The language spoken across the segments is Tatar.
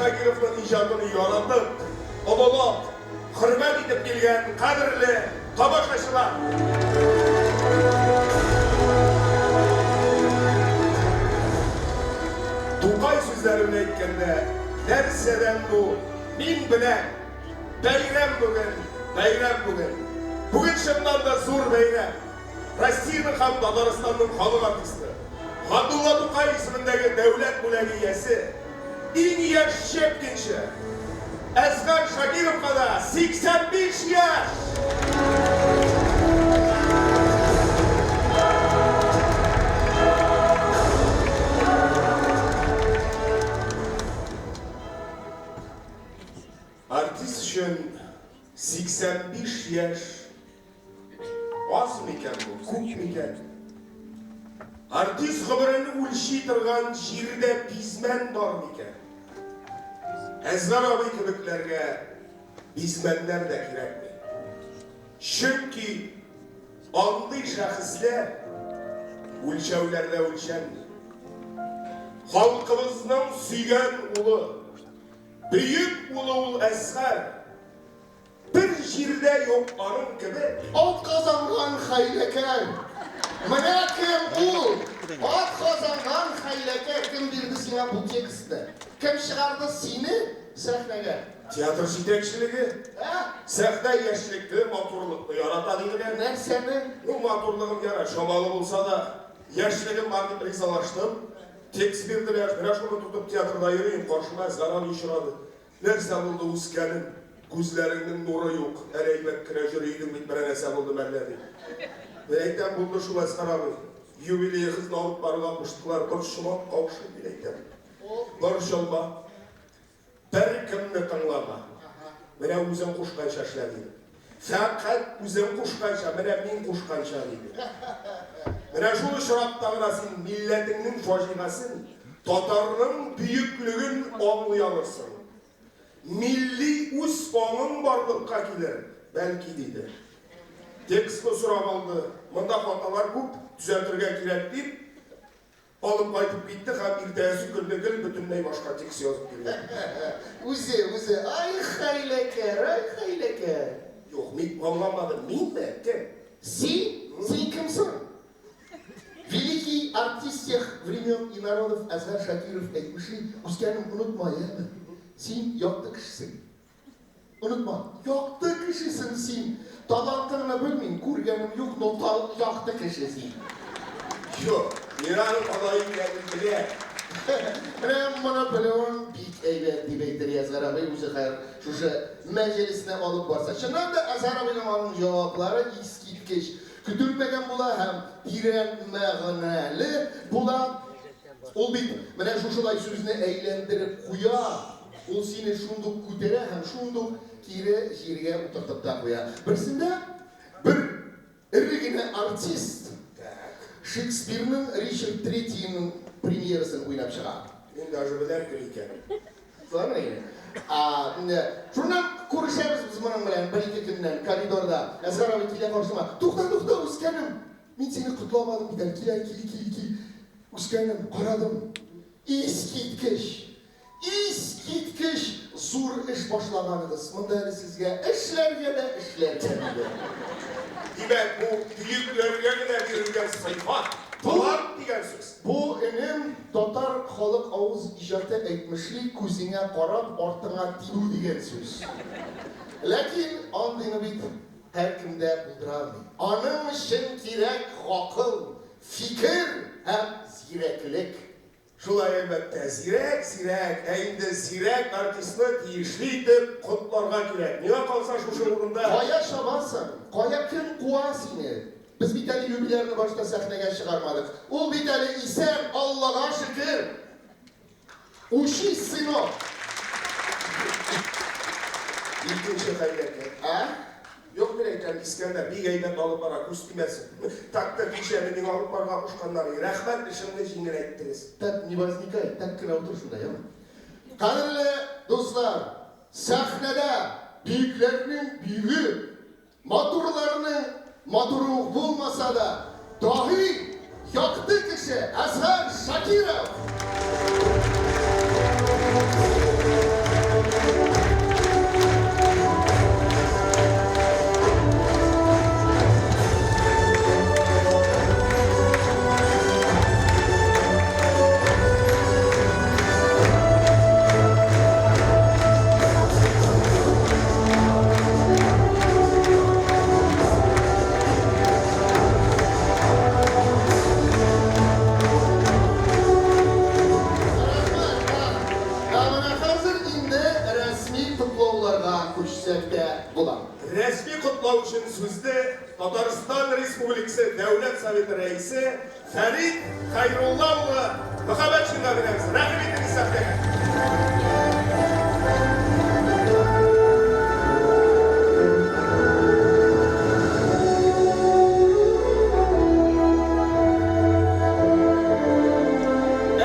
Шакировның иҗатын яратып, олылап, хөрмәт итеп килгән кадерле тамашачылар! Тукай сүзләре белән әйткәндә, нәрсәдән бу? Мин беләм! Бәйрәм бүген, бәйрәм бүген! Бүген чыннан да зур бәйрәм! Россиянең һәм Татарстанның халык артисты, Габдулла Тукай исемендәге дәүләт бүләге иясе, иң яшь щепкинчы Әсгать Шакировка да 85 яшь! Артист өчен 85 яшь Аз микән бу, күп микән? Артист гомерен үлчи торган җирдә бизмән бар микән? Әзгар абый кебекләргә бизмәннәр дә кирәкми. Чөнки андый шәхесләр үлчәүләрдә үлчәнми. Халкыбызның сөйгән улы, бөек улы ул Әзгар. Бер җирдә юк аның кебек. Ат казанган хәйләкәр! Менә кем ул! Ат казанган хәйләкәр! Кем бирде сиңа бу текстны? Кем чыгарды сине сәхнәгә? Театр җитәкчелеге. Ә? Сәхнә яшьлекне, матурлыкны ярата, диделәр. Нәрсәне? Ну, матурлыгым ярар, чамалы булса да, яшьлегем бар дип ризалаштым. Текст бирделәр, менә шуны тотып театрда йөрим, каршыма Әсгар абый очрады. Нәрсә булды, үскәнем? Күзләреңнең нуры юк, әле әйбәт кенә җөри идең бит, берәр нәрсә булды мәллә, ди. Мин әйтәм, булды шул, Әсгар абый. Юбилеегызны алып барырга куштылар, борчыла, каушыйм, мин әйтәм. Борчылма. Беркемне тыңлама. Менә үзең кушканча эшлә, диде. Фәкать үзең кушканча, менә мин кушканча, диде. Менә шул очракта гына син милләтеңнең фаҗигасен, татарның бөеклеген аңлый алырсың. Милли үз аңың барлыкка килер, бәлки, диде. Текстны сорап алды. Монда хаталар күп, төзәтергә кирәк, дип, Алып кайтып китте һәм иртәгесе көнне гел бөтенләй башка текст язып килде. Үзе, үзе, ай хәйләкәр, ай хәйләкәр. Юк, мин аңламадым, минме, кем? Син? Син кем соң? Великий артист всех времен и народов Әзһәр Шакиров әйтмешли, үскәнем, онытма, яме, син якты кешесең. Онытма, якты кешесең син. Талантыңны белмим, күргәнем юк, но якты кеше син. Юк, мин аның алай икәнен беләм. Менә моны белүең бик әйбәт, дип әйтер Язгар абый, үзе хәер шушы мәҗелесне алып барса. Чыннан да, Әзһәр абыйның аның җаваплары искиткеч көтелмәгән була һәм тирән мәгънәле була. Ул бит менә шушылай сүзне әйләндереп куя. Ул сине шундук күтәрә һәм шундук кире җиргә утыртып та куя. Берсендә бер эре генә артист Шекспирның Ричард Третийның премьерасын уйнап чыга. Мин даже беләм кем икәнен. Шулаймы инде? А, шуннан күрешәбез без моның белән бер-ике көннән коридорда. Әсгар абый килә каршыма. Тукта, тукта, үскәнем! Мин сине котламадым бит әле. Кил әле, кил, кил, кил. Үскәнем, карадым. Искиткеч! Искиткеч зур эш башлаганыгыз, монда әле сезгә эшләргә дә эшләргә, диде. Димәк, бу бөекләргә генә бирелгән сыйфат, талант дигән сүз. Бу, энем, татар халык авыз иҗаты әйтмешли, күзеңә карап, артыңа тибү дигән сүз. Ләкин андыйны бит һәркем дә булдыра алмый. Аның өчен кирәк гакыл, фикер һәм зирәклек. Шулай, әлбәттә, зирәк, зирәк, ә инде зирәк артистны тиешле итеп котларга кирәк. Миңа калса, шушы урында. Кая чабасың? Кая, кем куа сине? Без бит әле юбилярны башта сәхнәгә чыгармадык. Ул бит әле исән, Аллага шөкер! Учись, сынок! Икенче хәйләкәр. Ә? Юк, мин әйтәм, Искәндәр бик әйбәт алып бара, күз тимәсен. Так-то кичәне миңа алып барырга кушканнар иде. Рәхмәт, эшемне җиңеләйттегез. Так, не возникай, так кына утыр шунда, яме. Кадерле дуслар, сәхнәдә бөекләрнең бөеге, матурларның матуры ук булмаса да, даһи, якты кеше Әзһәр Шакиров! Рәсми котлау өчен сүзне Татарстан Республикасы Дәүләт Советы Рәисе Фәрит Хәйрулла улы Мөхәммәтшинга бирәбез. Рәхим итегез сәхнәгә.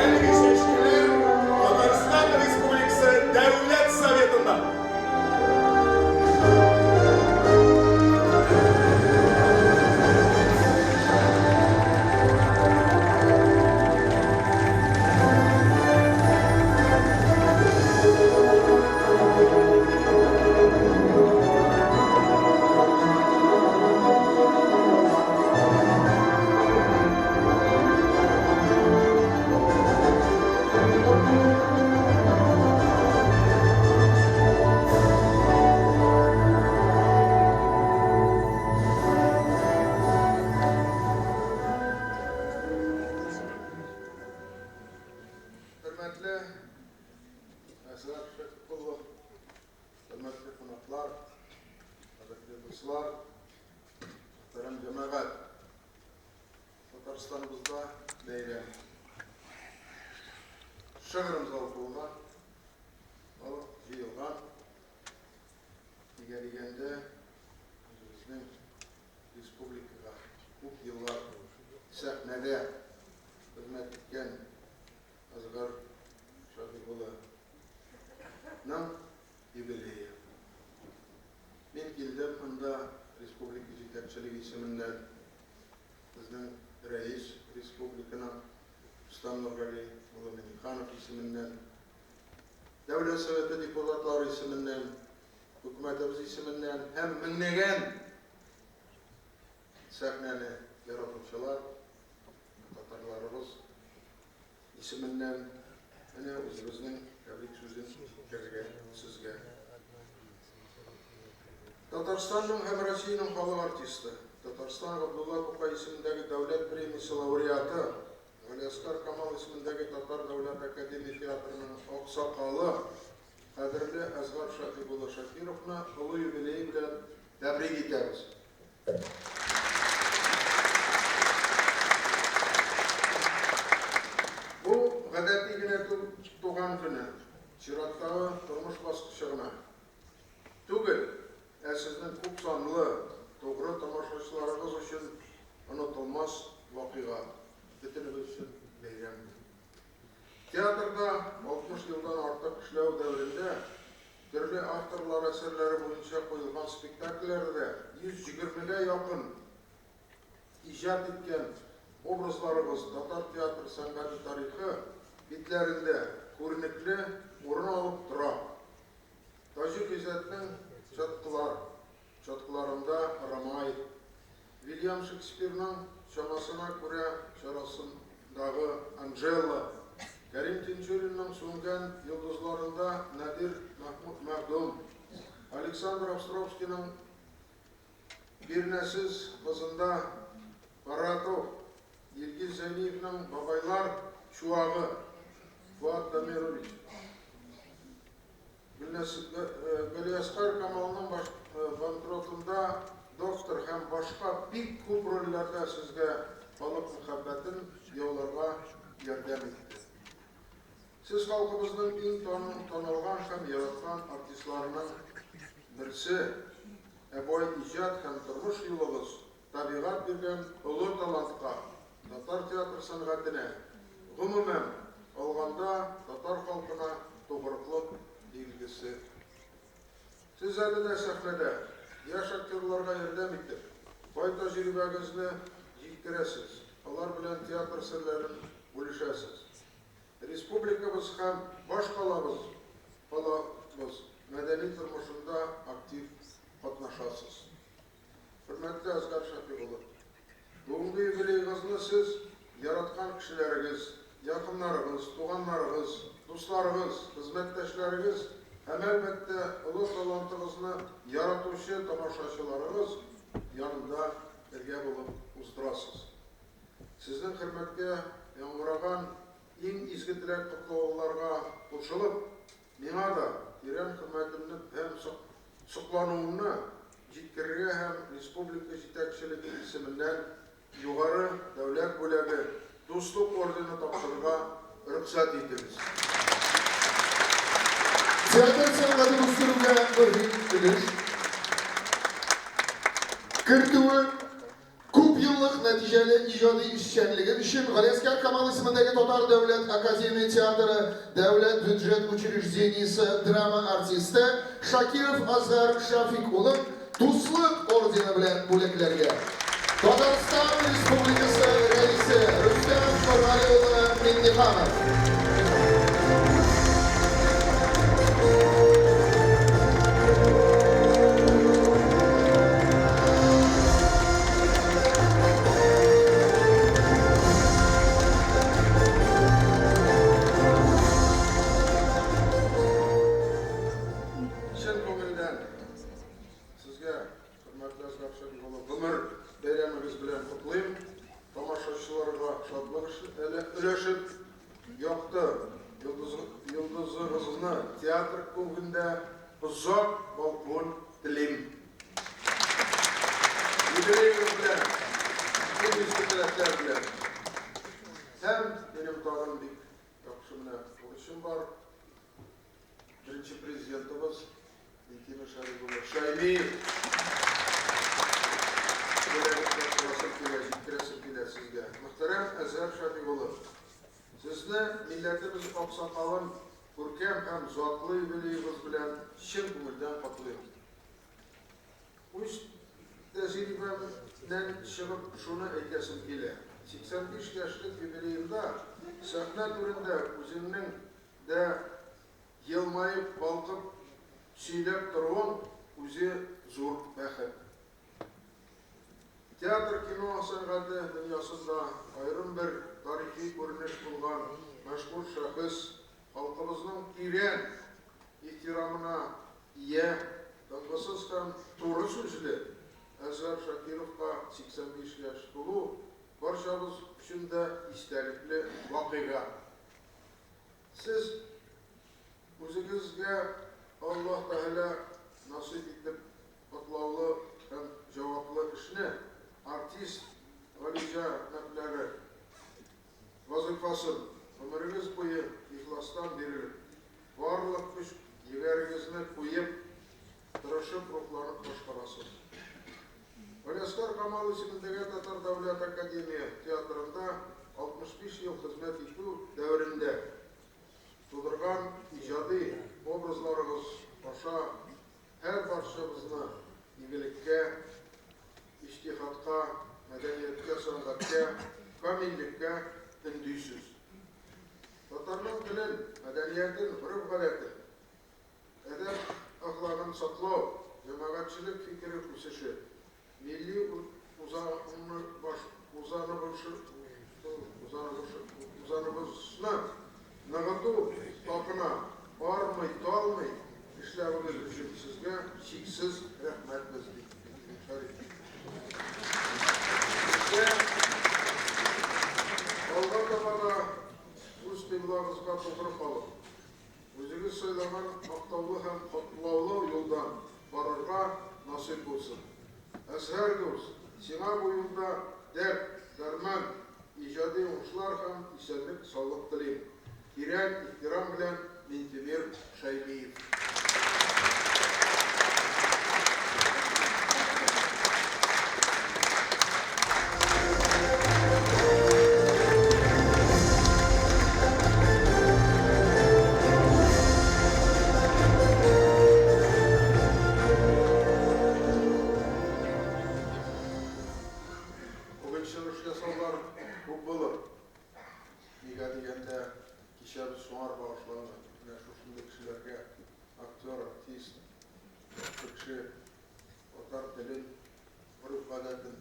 Әлеге чәчкәләр Татарстан Республикасы Дәүләт Советында. Хөрмәтле Әзһәр Шәфикуллов, хөрмәтле кунаклар, кадерле дуслар, мөхтәрәм җәмәгать! Татарстаныбызда бәйрәм. Шыгрым зал тулган, халык җыелган. Нигә дигәндә, үзебезнең республикага күп еллар сәхнәдә хезмәт иткән Әзгар Шәфыйк улының юбилее. Мин килдем монда республика җитәкчелеге исеменнән, безнең рәис республиканың Рөстәм Нургали улы Миңнеханов исеменнән, Дәүләт Советы депутатлары исеменнән, хөкүмәтебез исеменнән һәм меңләгән сәхнәне яратучылар, татарларыбыз исеменнән менә үзебезнең тәбрик сүзен җиткерергә сезгә. Татарстанның һәм Россиянең халык артисты, Татарстан Габдулла Тукай исемендәге дәүләт премиясе лауреаты, Галиәсгар Камал исемендәге Татар дәүләт академия театрының аксакалы, кадерле Әзгар Шәфик улы Шакировны олы юбилее белән тәбрик итәбез. Бу гадәти генә туган көне, чираттагы тормыш баскычы гына түгел, ә сезнең күп санлы тугры тамашачыларыгыз өчен онытылмас вакыйга, бөтенебез өчен бәйрәм. Театрда 60 елдан артык эшләү дәверендә төрле авторлар әсәрләре буенча куелган спектакльләрдә 120гә якын иҗат иткән образларыгыз татар театр сәнгате тарихы битләрендә күренекле урын алып тора. Таҗи Гыйззәтнең Чаткылар, Чаткыларында Рамай, Вильям Шекспирның Чамасына күрә чарасындагы Анжела, Кәрим Тинчуринның Сүнгән йолдызларында Надир Мәхдүм, Александр Островскийның Бирнәсез кызында Паратов, Илгиз Зәйниевның Бабайлар чуагы, Фоат Дамирович, Галиәсгар Камалның Банкротында доктор һәм башка бик күп рольләрдә сезгә халык мәхәббәтен яуларга ярдәм итте. Сез халкыбызның иң танылган һәм яраткан артистларының берсе, ә бай иҗат һәм тормыш юлыгыз табигать биргән олы талантка, татар театр сәнгатенә, гомумән алганда, татар халкына тугрылык билгесе. Сез әле дә сәхнәдә, яшь актерларга ярдәм итеп, бай тәҗрибәгезне җиткерәсез, алар белән театр серләрен бүлешәсез. Республикабыз һәм башкалабыз калабыз мәдәни тормышында актив катнашасыз. Хөрмәтле Әзгар Шәфик улы, бүгенге юбилеегызны сез яраткан кешеләрегез, якыннарыгыз, туганнарыгыз, дусларыгыз, хезмәттәшләрегез һәм, әлбәттә, олы талантыгызны яратучы тамашачыларыгыз янында бергә булып уздырасыз. Сезнең хөрмәткә яңгыраган иң изге теләк-котлауларга кушылып, миңа да тирән хөрмәтемне һәм соклануымны җиткерергә һәм республика җитәкчелеге исеменнән югары дәүләт бүләге Дуслык ордены тапшырырга рөхсәт итегез. Театр сәнгатен үстерүгә мөһим өлеш кертүе, күп еллык нәтиҗәле иҗади эшчәнлеге өчен Галиәсгар Камал исемендәге Татар дәүләт академия театры дәүләт бюджет учреждениесе драма артисты Шакиров Азгар Шафик улын Дуслык ордены белән бүләкләргә Татарстан Республикасы Рәисе Рөстәм Нургали улы Миңнеханов. Чын күңелдән Сезгә, хөрмәтле Әсгать Шәриф улы, гомер бәйрәмегез белән котлыйм. Тамашачыларга шатлык өләшеп, якты йолдызыгызны театр күгендә озак балкуын телим. Юбилеегыз белән, иң изге теләкләр белән. Һәм минем тагын бик яхшы менә бурычым бар. Беренче президентыбыз Минтимер Шәриф улы Шәймиев бүләген тапшырасым килә, җиткерәсем килә сезгә. Мөхтәрәм Әзһәр Шәфик улы, сезне милләтебез аксакалын күркәм һәм затлы юбилеегыз белән чын күңелдән котлыйм. Үз тәҗрибәмнән чыгып шуны әйтәсем килә, 85 яшьлек юбилеемда сәхнә түрендә үзеңнең дә Елмаеп, балкып сөйләп торуың үзе зур бәхет. Театр, кино сәнгате дөньясында аерым бер тарихи күренеш булган мәшһүр шәхес, халкыбызның тирән ихтирамына ия, тынгысыз һәм туры сүзле Әзһәр Шакировка 85 яшь тулу барчабыз өчен дә истәлекле вакыйга. Сез үзегезгә Аллаһ Тәгалә насыйп итеп катлаулы һәм җаваплы эшне, артист галиҗәнаплары вазыйфасын гомерегез буе ихластан бирелеп, барлык көч-егәрегезне куеп, тырышып, рухланып башкарасыз. Галиәсгар Камал исемендәге Татар дәүләт академия театрында 65 ел хезмәт итү дәверендә тудырган иҗади образларыгыз аша һәрбарчабызны игелеккә, иҗтиһадка, мәдәнияткә, сәнгатькә, камиллеккә өндисез. Татарның телен, мәдәниятен, гореф-гадәтен, Әдәп-әхлагын саклау, җәмәгатьчелек фикере үсеше, милли үзаңыбызны ныгыту хакына армый-талмый эшләвегез өчен сезгә чиксез рәхмәтбез, ди Минтимер Шәрипов. Сезгә алга таба да үз кыйблагызга тугры калып, Үзегез сайлаган мактаулы һәм катлаулы юлдан барырга насыйп булсын. Әзһәр дус, сиңа бу юлда дәрт, дәрман, иҗади уңышлар һәм исәнлек-саулык телим. Тирән ихтирам белән Минтимер Шәймиев. Бүген чыгыш ясаулар күп булыр. Нигә дигәндә, кичәбез шуңар багышланган. Менә шушындый кешеләргә, актер, артист, яхшы кеше, татар телен, гореф-гадәтен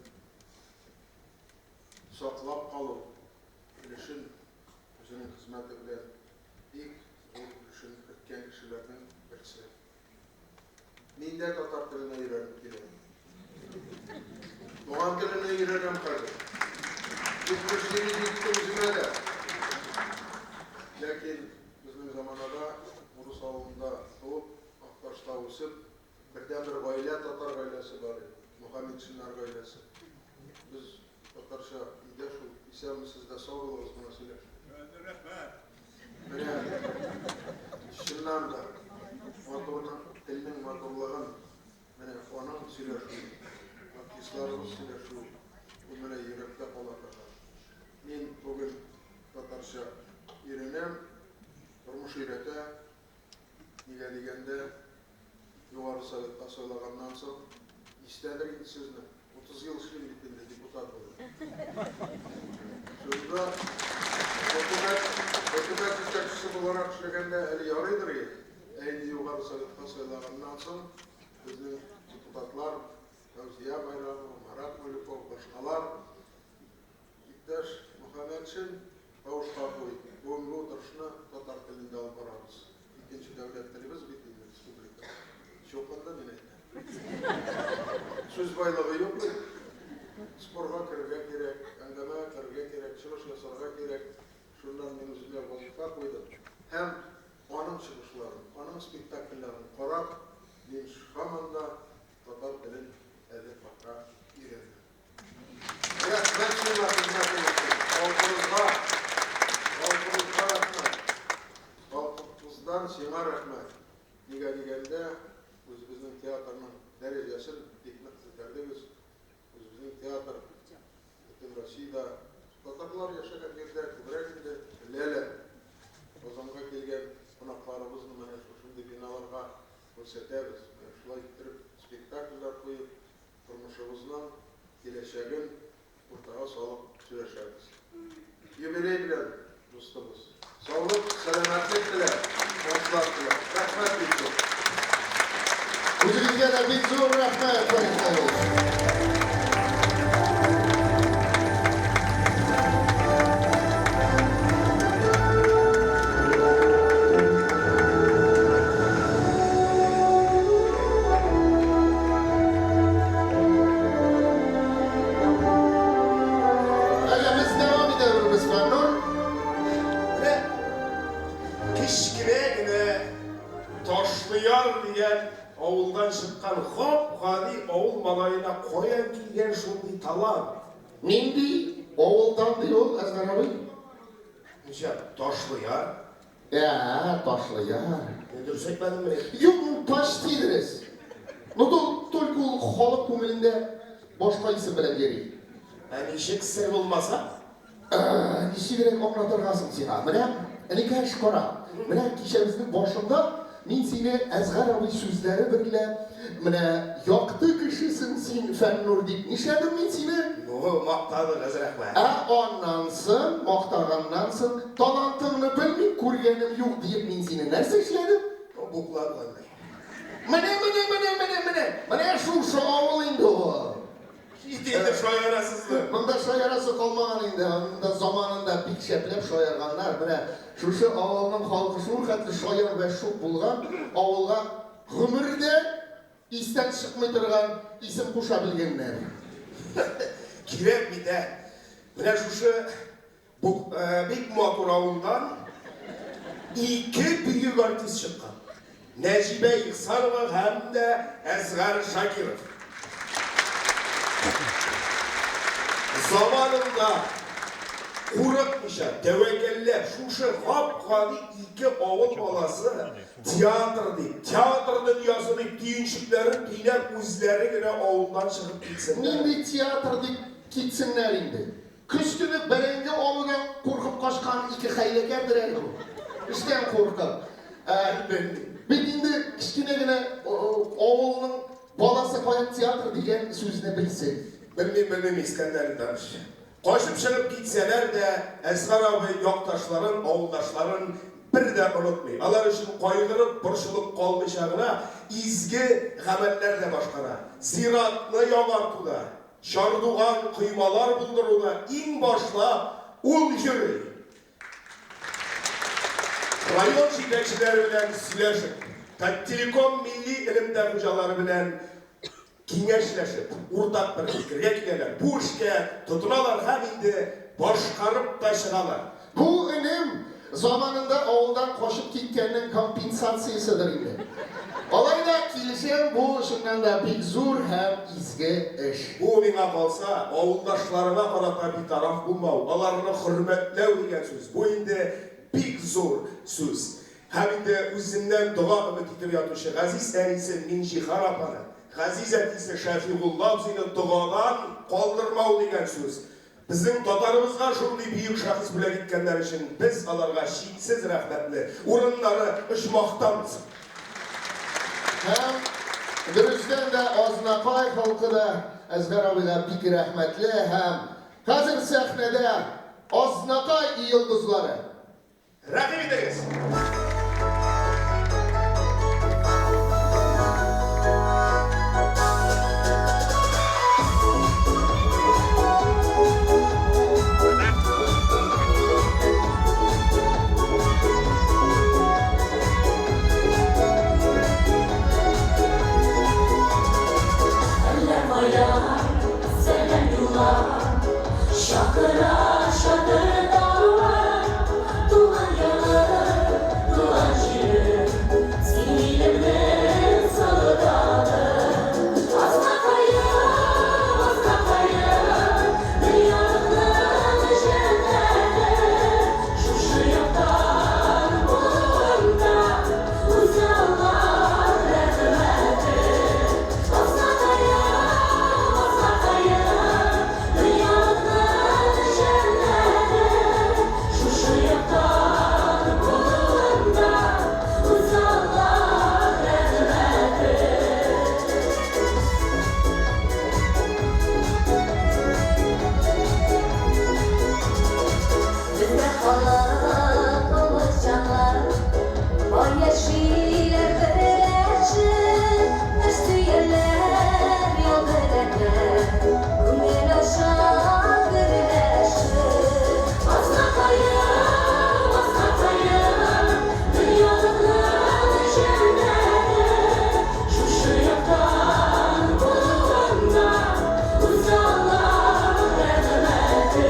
саклап калу өлешен үзенең хезмәте белән бик зур өлешен керткән кешеләрнең берсе. Мин дә татар теленә өйрәнеп киләм. Туган теленә өйрәнәм хәзер. 77 җитте үземә дә. Ләкин безнең заманада урыс авылында туып, Акташта үсеп, Бердәнбер гаилә татар гаиләсе бар иде, Мөхәммәтшиннар гаиләсе. Без татарча өйдә шул исәнмесез дә сау булыгыз гына сөйләшеп. Рәхмәт. Менә чыннан да матурның, телнең матурлыгын, менә аның сөйләшү, артистларыбыз сөйләшү, ул менә йөрәктә кала торган. Мин бүген татарча өйрәнәм, тормыш өйрәтә. Нигә дигәндә, Югары Советка сайлаганнан соң, истәдер инде сезнең, 30 ел эшлим бит инде депутат булып. Шунда хөкүмәт, хөкүмәт җитәкчесе буларак эшләгәндә әле ярыйдыр иде. Ә инде Югары Советка сайлаганнан соң безнең депутатлар Фәүзия Байрамова, Марат Мулюков, башкалар Иптәш Мөхәммәтшин, тавышка куй, бүгенге утырышны татар телендә алып барабыз. Икенче дәүләт телебез бит инде республика. Чукынды, мин әйтәм. Сүз байлыгы юк бит. Спорга керергә кирәк, әңгәмәгә керергә кирәк, чыгыш ясарга кирәк. Шуннан мин үземә вазыйфа куйдым. Һәм аның чыгышларын, аның спектакльләрен карап, мин һаман да татар телен әле пока өйрәнәм. Рәхмәт сиңа хезмәтең өчен. Халкыбызга, халкыбызга рәхмәт. Халкыбыздан сиңа рәхмәт. Нигә дигәндә, үзебезнең театрның дәрәҗәсен бик нык күтәрдегез. Үзебезнең театр бөтен Россиядә татарлар яшәгән җирдә күбрәк инде беләләр. Казанга килгән кунакларыбызны менә шушындый биналарга күрсәтәбез. Менә шулай иттереп спектакльләр куеп, Тормышыбызның киләчәген уртага салып сөйләшәбез. Юбилей белән, дустыбыз! Саулык, сәламәтлек теләп, уңышлар теләп. Рәхмәт бик зур! Үзегезгә дә бик зур рәхмәт, Фәрит Хәйруллович! Әйдә, без дәвам итәбез, Фәннур. Менә кечкенә генә Ташлыяр дигән авылдан чыккан гап-гади авыл малаена каян килгән шундый талант? Нинди авылдан ди ул, Әзгар абый? Ничә? Ташлыяр. Ә, Ташлыяр. Мин дөрес әйтмәдеммени? Юк, ну почти дөрес. Но только ул халык күңелендә башка исем белән йөри. Ә ничек сер булмаса? Ничегрәк аңлатырга соң сиңа? Менә, энекәш, кара. Менә кичәбезнең башында мин сине Әзгар абый сүзләре берлә, менә якты кешесең син, Фәннур, дип нишләдем мин сине? Ну, мактадыгыз, рәхмәт. Ә аннан соң, мактаганнан соң, талантыңны белмим, күргәнем юк, диеп мин сине нәрсә эшләдем? Ну, букладың. Менә, менә, менә, менә, менә, менә шушы авыл инде ул. Кит инде, шаярасызмы? Монда шаярасы калмаган инде, анда заманында бик шәпләп шаярганнар. Менә шушы авылның халкы шул хәтле шаян вә шук булган, авылга гомердә истән чыкмый торган исем куша белгәннәр. Кирәк бит, ә! Менә шушы Бу бик матур авылдан ике бөек артист чыккан. Нәҗибә Ихсанова һәм дә Әсгар Шакиров. Заманында курыкмыйча, тәвәккәлләп, шушы гап-гади ике авыл баласы театр дип, театр дөньясы дип төенчекләрен төйнәп үзләре генә авылдан чыгып китсеннәр. Нинди театр дип китсеннәр инде? Көз көне бәрәңге алудан куркып качкан ике хәйләкәрдер әле бу. Эштән куркып. Ә, бит инде кечкенә генә авылның баласы каян театр дигән сүзне белсен. Белмим, белмим, Искәндәр Илдарович. Качып чыгып китсәләр дә, Әсгар абый якташларын, авылдашларын бер дә онытмый. Алар өчен кайгырып, борчылып калмыйча гына, изге гамәлләр дә башкара. Зиратны яңартуда, Чардуган, коймалар булдыруда иң башлап ул йөри. Район җитәкчеләре белән сөйләшеп, Таттелеком милли элемтә хуҗалары белән киңәшләшеп, уртак бер фикергә киләләр, бу эшкә тотыналар һәм инде башкарып та чыгалар. Бу, энем, Заманында авылдан качып киткәннең компенсацияседер инде. Алай да килешәм, бу чыннан да бик зур һәм изге эш. Бу, миңа калса, авылдашларыңа карата битараф булмау, аларны хөрмәтләү дигән сүз. Бу инде бик зур сүз. Һәм инде үзеннән дога өмет итеп ятучы газиз әнисе Минҗиһан апаны, газиз әтисе Шәфигулла абзыйны догадан калдырмау дигән сүз. Безнең татарыбызга шундый бөек шәхес бүләк иткәннәре өчен без аларга чиксез рәхмәтле. Урыннары оҗмахта булсын. Һәм, дөрестән дә, Азнакай халкы да Әзһәр абыйга бик рәхмәтле һәм хәзер сәхнәдә Азнакай йолдызлары. Рәхим итегез! Әллә кая сәлам юллап, Чакыра чатыр тавы, Туган ягым, туган җирем, Син илемнең солтаны. Азнакаем, Азнакаем, Дөньялыкның җәннәте, Шушы яктан булуында Үзе Аллаһ рәхмәте. Азнакаем, Азнакаем, Дөньялыкның җәннәте, Шушы яктан булуында Үзе Аллаһ рәхмәте. Бездә халык олы җанлы, Бай яшиләр берләшеп, Эш сөяләр, ял беләләр, Күңел аша гөрләшеп. Азнакаем, Азнакаем, Дөньялыкның җәннәте, Шушы яктан булуына Үзе Аллаһ рәхмәте.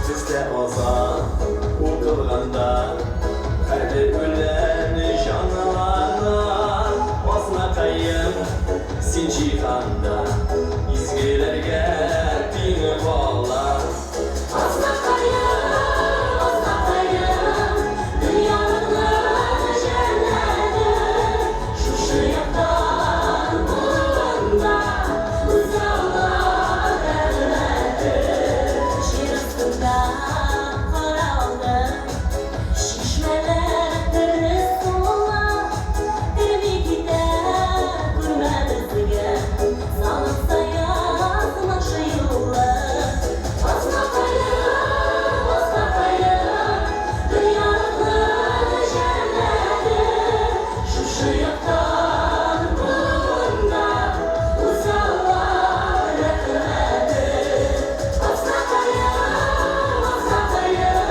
Бездә азан укылганда, һәрбер үлән җанлана. Азнакаем, син җиһанда изгеләргә тиң кала. Азнакаем, Азнакаем, дөньялыкның җәннәте, Шушы яктан булуында Үзе Аллаһ рәхмәте. Җир астында кара алтын, Чишмәләр тере сула, Керми китә күрмә безгә, Салынса язмыш юлы. Азнакаем, Азнакаем, дөньялыкның җәннәте, Шушы яктан булуында Үзе Аллаһ рәхмәте. Азнакаем, Азнакаем,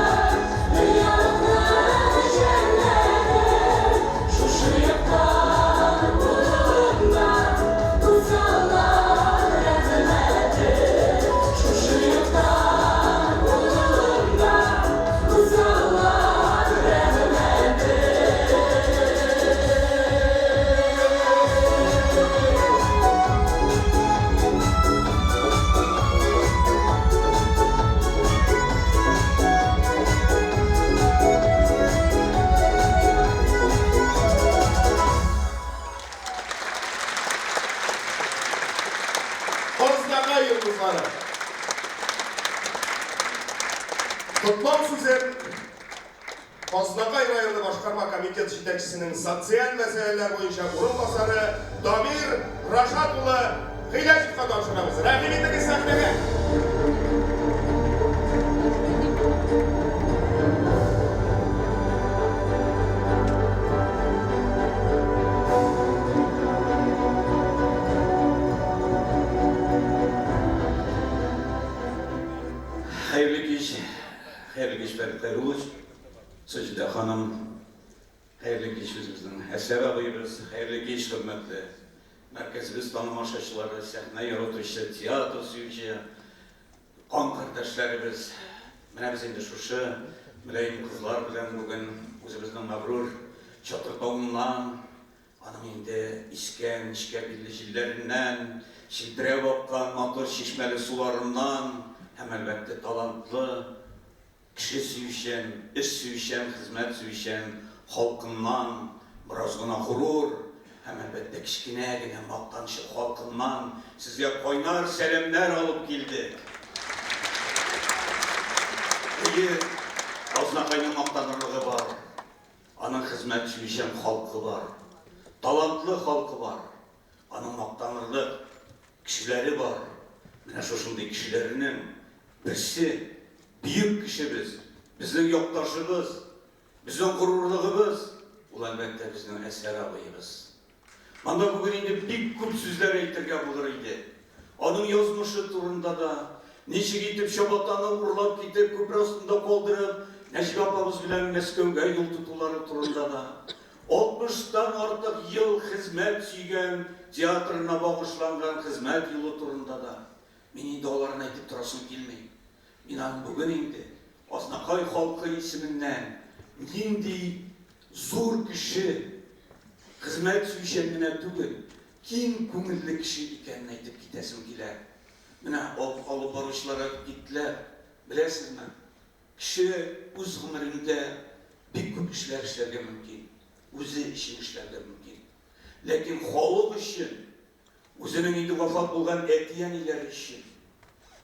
дөньялыкның җәннәте, Шушы яктан булуында Үзе Аллаһ рәхмәте. Шушы яктан булуында Үзе Аллаһ рәхмәте. Азнакай йолдызлары. Котлау сүзен Азнакай районы башкарма комитет җитәкчесенең социаль мәсьәләләр буенча урынбасары Дамир Рашат улы Гыйләҗевка тапшырабыз. Рәхим итегез сәхнәгә. Хәерле кич, хәерле кич, Фәрит Хәйруллович. Саҗидә ханым, хәерле кич үзебезнең Әсәр абыебыз, хәерле кич, хөрмәтле мәркәзебез тамашачылары, сәхнә яратучы, театр сөюче кан кардәшләребез. Менә без инде шушы мөлаем кызлар белән бүген үзебезнең мәгърур Чатыр тавыннан, аның инде искән нечкә билле җилләреннән, челтерәп аккан матур чишмәле суларыннан һәм, әлбәттә, талантлы, кеше сөючән, эш сөючән, хезмәт сөючән халкыннан, бераз гына горур һәм, әлбәттә, кечкенә генә мактанчык халкыннан сезгә кайнар сәламнәр алып килдек. Әйе, Азнакайның мактанырлыгы бар. Аның хезмәт сөючән халкы бар. Талантлы халкы бар. Аның мактанырлык кешеләре бар. Менә шушындый кешеләрнең берсе, бөек кешебез, безнең якташыбыз, безнең горурлыгыбыз, ул, әлбәттә, безнең Әсгар абыебыз. Монда бүген инде бик күп сүзләр әйтергә булыр иде. Аның язмышы турында да, ничек итеп чабатаны урлап китеп, күпер астында калдырып, Нәҗибә апабыз белән Мәскәүгә юл тотулары турында да, алтмыштан артык ел хезмәт сөйгән театрына багышланган хезмәт юлы турында да. Мин инде аларын әйтеп торасым килми. Мин аны бүген инде Азнакай халкы исеменнән нинди зур кеше, хезмәт сөючән генә түгел, киң күңелле кеше икәнен әйтеп китәсем килә. Менә алып баручылар әйтеп киттеләр, беләсезме, кеше үз гомерендә бик күп эшләр эшләргә мөмкин, үзе өчен эшләргә мөмкин. Ләкин халык өчен Үзенең инде вафат булган әти-әниләре өчен,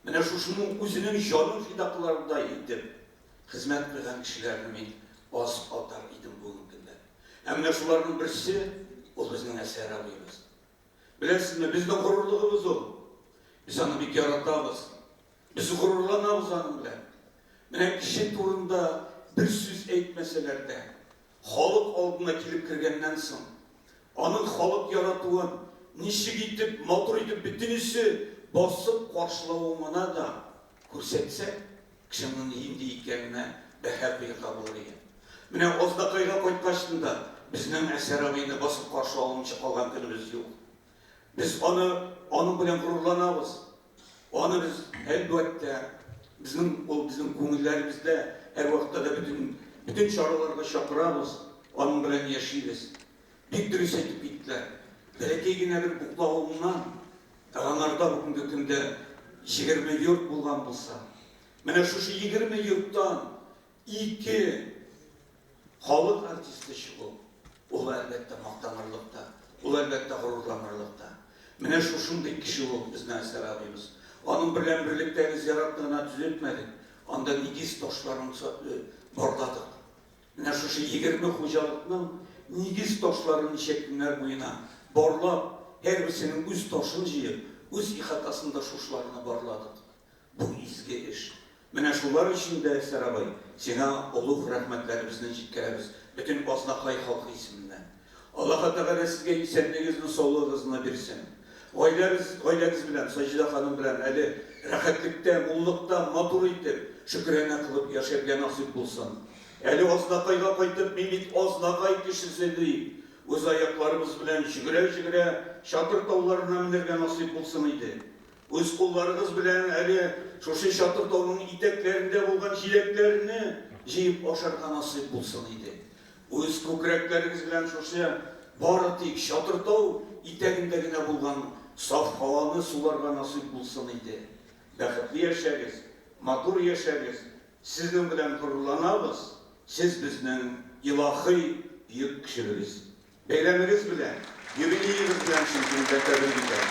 менә шушының үзенең җанын фида кылардай итеп хезмәт куйган кешеләрне мин аз атар идем бүгенге көндә. Ә менә шуларның берсе, ул безнең Әсәр абыебыз. Беләсезме, безнең горурлыгыбыз ул. Без аны бик яратабыз. Без горурланабыз аның белән. Менә кеше турында бер сүз әйтмәсәләр дә, халык алдына килеп кергәннән соң, аның халык яратуын, ничек итеп, матур итеп бөтенесе басып каршылавымына да күрсәтсә, кешенең нинди икәненә бәһа куярга булыр иде. Менә Азнакайга кайткачтын да безнең Әсәр абыйны басып каршы алмыйча калган көнебез юк. Без аны, аның белән горурланабыз. Аны без, әлбәттә, безнең, ул безнең күңелләребездә, һәрвакытта да бөтен, бөтен чараларга чакырабыз, аның белән яшибез. Бик дөрес әйтеп киттеләр. Бәләкәй генә бер буклавыннан, ә аңарда бүгенге көндә 20 йорт булган булса, менә шушы 20 йорттан ике Халык артисты чыгу, ул, әлбәттә, мактанырлык та, ул, әлбәттә, горурланырлык та. Менә шушындый кеше ул безнең Әсгар абыебыз. Аның белән берлектәге зиратны гына төзетмәдек, анда нигез ташларын барладык. Менә шушы 20 хуҗалыкның нигез ташларын ничә көннәр буена барлап, һәрберсенең үз ташын җыеп, үз ихатасында шушыларны барладык. Бу изге эш. Менә шулар өчен дә, Сарабай, сиңа олуг рәхмәтләребезне җиткерәбез бөтен Азнакай халкы исеменнән. Аллаһы Тәгалә сезгә исәнлегезне, саулыгыгызны бирсен. Гаиләгез, гаиләгез белән, Саҗидә ханым белән әле рәхәтлектә, муллыкта, матур итеп, шөкерәнә кылып яшәргә насыйп булсын. Әле Азнакайга кайтып, мин бит Азнакай кешесе, дип, үз аякларыбыз белән җөгерә-җөгерә Чатыр тауларына менәргә насыйп булсын иде. Үз кулларыгыз белән әле шушы Чатыр тауның итәкләрендә булган җиләкләрне җыеп ашарга насыйп булсын иде. Үз күкрәкләрегез белән шушы бары тик Чатыр тау итәгендә генә булган саф һаваны суларга насыйп булсын иде. Бәхетле яшәгез, матур яшәгез, сезнең белән горурланабыз, сез безнең илаһый бөек кешебез. Бәйрәмегез белән, юбилеегыз белән чын күңелдән тәбрик итәм.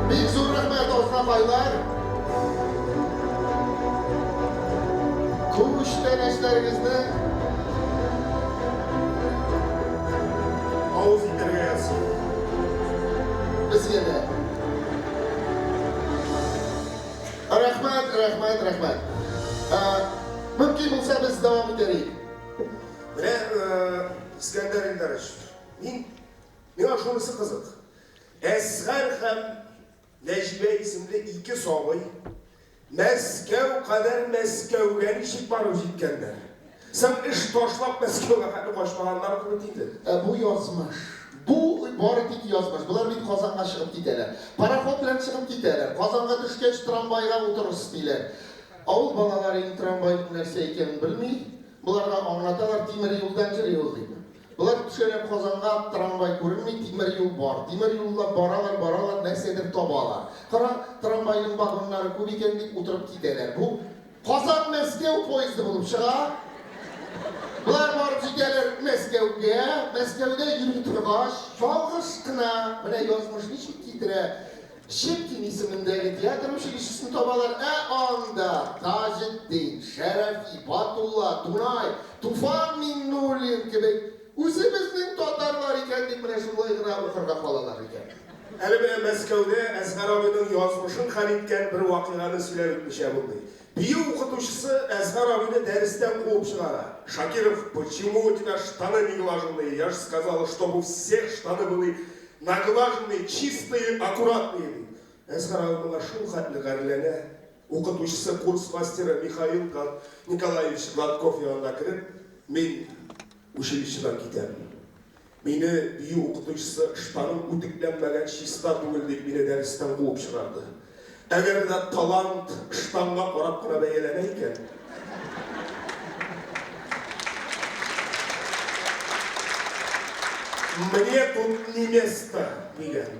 Бик зур рәхмәт, Азнакайлар! Күчтәнәчләрегезне Авыз итәргә язсын. Безгә дә. Рәхмәт, рәхмәт, рәхмәт. Мөмкин булса без дәвам итәр идек. Менә Искәндәр Илдарович, мин миңа шунысы кызык. Әсгар һәм Нәҗибә исемле ике сабый Мәскәү кадәр Мәскәүгә ничек барып җиткәннәр? Соң эш ташлап Мәскәүгә хәтле качмаганнардыр бит инде. Ә бу язмыш. Бу бары тик язмыш. Болар бит Казанга чыгып китәләр. Пароход белән чыгып китәләр. Казанга төшкәч, трамвайга утырырсыз, диләр. Авыл балалары инде трамвайның нәрсә икәнен белми. Боларга аңлаталар, тимер юлдан йөри ул, дип. Болар төшәләр Казанга, трамвай күренми, тимер юл бар. Тимер юллап баралар, баралар, нәрсәдер табалар. Кара, трамвайның вагоннары күп икән дип утырып китәләр. Бу Казан-Мәскәү поезды булып чыга. Болар барып җитәләр Мәскәүгә. Мәскәүдә йөри торгач, ялгыш кына, менә язмыш ничек китерә, Щепкин исемендәге театр училищесын табалар, ә анда Таҗетдин, Шәрәфи, Батулла, Дунай, Туфан Миңнуллин кебек үзебезнең татарлар икән дип менә шулай гына укырга калалар икән. Әле менә Мәскәүдә Әзһәр абыйның язмышын хәл иткән бер вакыйганы сөйләп үтмичә булмый. Бию укытучысы Әзһәр абыйны дәрестән куып чыгара. Шакиров, почему у тебя штаны не глаженные? Я же сказала, чтобы у всех штаны были наглаженные, чистые, аккуратные, ди. Әзһәр абый моңа шул хәтле гарьләнә, укытучысы курс мастеры Михаил Николаевич Гладков янына кереп, Мин училищедан китәм. Мине бию укытучысы ыштаным үтүкләнмәгән, чиста түгел дип мине дәрестән куып чыгарды. Әгәр дә талант ыштанга карап кына бәяләнә икән, Мне тут не место, дигән.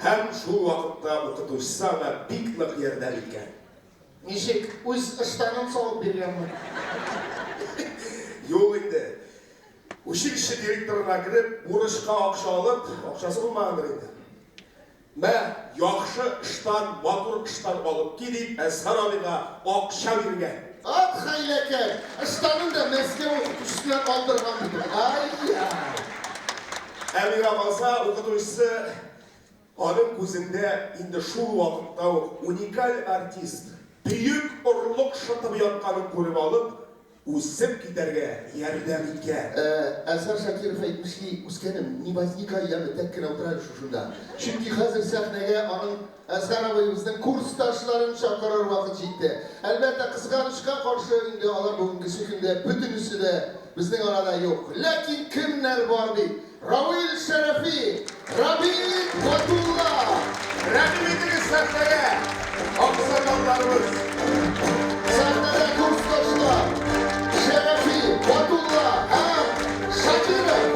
Һәм шул вакытта укытучысы аңа бик нык ярдәм иткән. Ничек, үз ыштанын салып биргәнме? Юк инде. Училище директорына кереп, бурычка акча алып, акчасы булмагандыр инде. Мә, яхшы ыштан, матур ыштан алып ки, дип, Әзһәр абыйга акча биргән. Ат хәйләкәр! Ыштанын да Мәскәү укытучысыннан алдырган бит ул. Ай-яй! Ә миңа калса, укытучысы аның күзендә инде шул вакытта ук уникаль артист, бөек орлык шытып ятканын күреп алып, Үсеп китәргә ярдәм иткән. Әзһәр Шакиров әйтмешли, үскәнем, не возникай, яме, тәк кенә утыр әле шушында. Чөнки хәзер сәхнәгә аның Әзһәр абыебызның курсташларын чакырыр вакыт җитте. Әлбәттә, кызганычка каршы, инде алар бүгенгесе көндә бөтенесе дә безнең арада юк. Ләкин кемнәр бар бит! Равил Шәрәфи, Рабит Батулла! Рәхим итегез сәхнәгә, аксакалларыбыз! Сәхнәдә курсташлар, Шәрәфи, Батулла һәм Шакиров!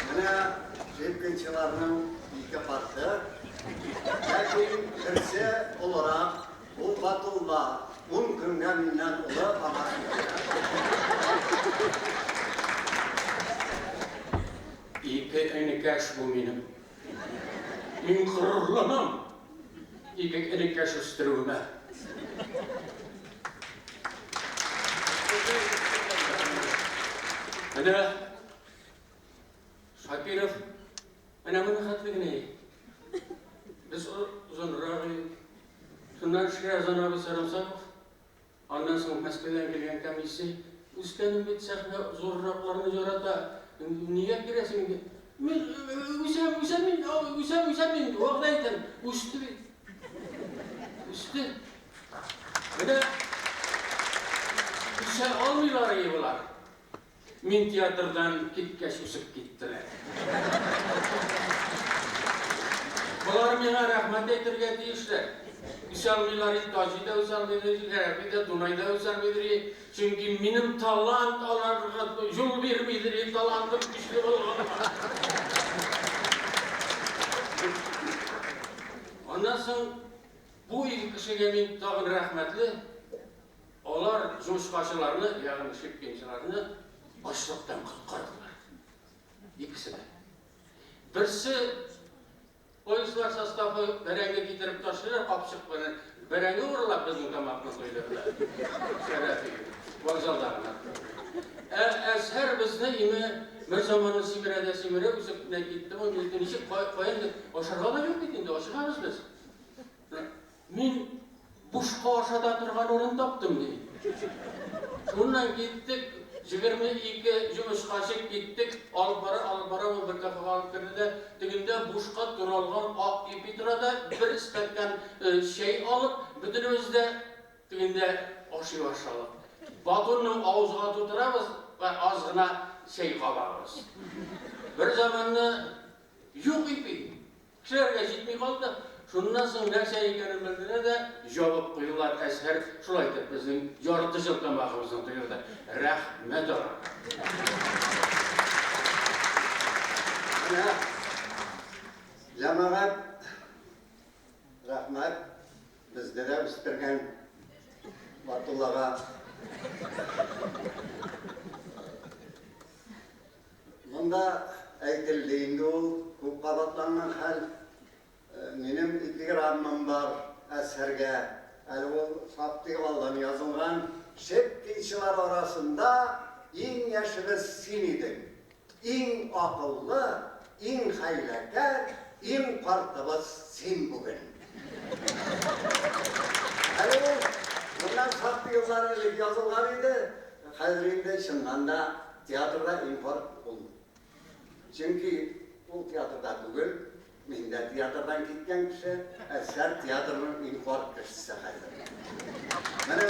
Менә Щепкинчыларның ике карты. Ләкин берсе олырак, ул Батулла, ун көнгә миннән олы, аңа сүз бирәм. Ике энекәш бу минем. Мин горурланам ике энекәш үстерүемә. Менә Шакиров Менә моны хәтле генә иде. Без озынрак идек. Шуннан Ширазан абый Сарымсаков, аннан соң Мәскәүдән килгән комиссия, үскәнем бит сәхнә зурракларны ярата, нигә кирәсең инде? Мин үсәм, үсәм мин, үсәм, үсәм мин, вәгъдә итәм. Үсте бит. Үсте. Менә үсә алмыйлар ие болар. Мин театрдан киткәч үсеп киттеләр. Болар миңа рәхмәт әйтергә тиешләр. Үсә алмыйлар и, Таҗи да үсә алмыйдыр и, Шәрәфи дә, Дунай да үсә алмыйдыр и. Чөнки минем талант аларга юл бирмидер и, талантым көчле булганга. Аннан соң. соң бу ике кешегә мин тагын рәхмәтле. Алар җомычкачыларны, ягъни шипкинчыларны ачлыктан коткардылар. Икесе дә. Берсе поездлар составы бәрәңге китереп ташлыйлар капчык белән. Бәрәңге урлап безнең тамакны туйдырды. Шәрәфи вокзалда гына. Ә Әзһәр безне име бер заманны симерә дә симерә үсеп кенә китте. Ой, ничек каян ашарга да юк бит инде, ашыгабыз без. Мин бушка ашата торган урын таптым, ди. Шуннан киттек, 22 җомычкачы киттек, алып бара, алып бара, ул бер кафега алып керде дә, тегендә бушка туралган ак ипи тора да, бер стакан чәй алып, бөтенебез дә тегендә ашый башладык. Батонны авызга тутырабыз вә аз гына чәй кабабыз. Бер заманны юк ипи. Кешеләргә җитми калды. Шуннан соң нәрсә икәнен белделәр дә, җабып куйдылар. Әзһәр шулай итеп безнең ярты ел тамагыбызны туйдырды. Рәхмәт аларга. Менә, җәмәгать, рәхмәт, безне дә үстергән Батуллага. Монда әйтелде инде ул, күп кабатланган хәл. Минем эпиграммам бар әсәргә. Әле ул шактый алдан язылган. Шепкинчылар арасында иң яшебез син идең. Иң акыллы, иң хәйләкәр, иң картыбыз син бүген. Әле ул моннан шактый еллар элек язылган иде. Хәзер инде чыннан да театрда иң карт ул. Чөнки ул театрда түгел, мин дә театрдан киткән кеше, Әзһәр театрның иң карт кешесе хәзер. Менә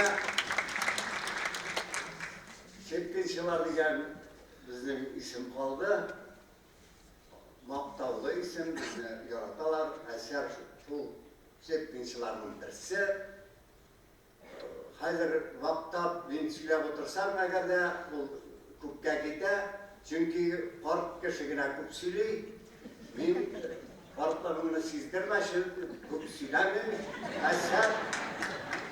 Щепкинчылар дигән безнең исем калды. Мактаулы исем, безне яраталар. Әзһәр шул Щепкинчыларның берсе. Хәзер вактап мин сөйләп утырсам, әгәр дә ул күпкә китә, чөнки карт кеше генә күп сөйли. Мин картлыгымны сиздермәче күп сөйләмим. Әсәр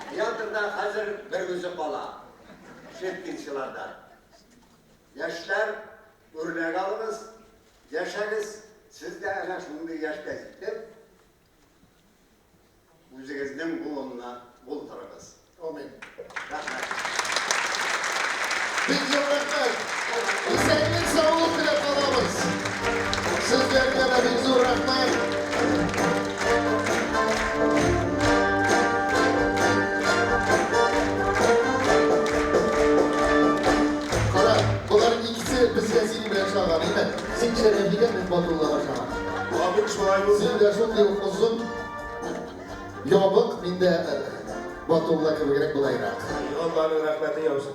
театрда хәзер бер үзе кала. Щепкинчыларда. Яшьләр, үрнәк алыгыз, яшәгез, сез дә әнә шундый яшькә җитеп, Үзегезнең буынны булдырыгыз. Амин. Рәхмәт. Бик зур рәхмәт. Исәнлек, саулык теләп калабыз. Сезләргә дә бик зур рәхмәт. Кара, болар икесе безгә синең белән ошаган, әйме? Син Шәрәфигә, мин Батуллага ошаган. Амин, шулай булсын. Син дә шундый ук озын. Ябык, мин дә Батулла кебегрәк болайрак. Алланың рәхмәте яусын.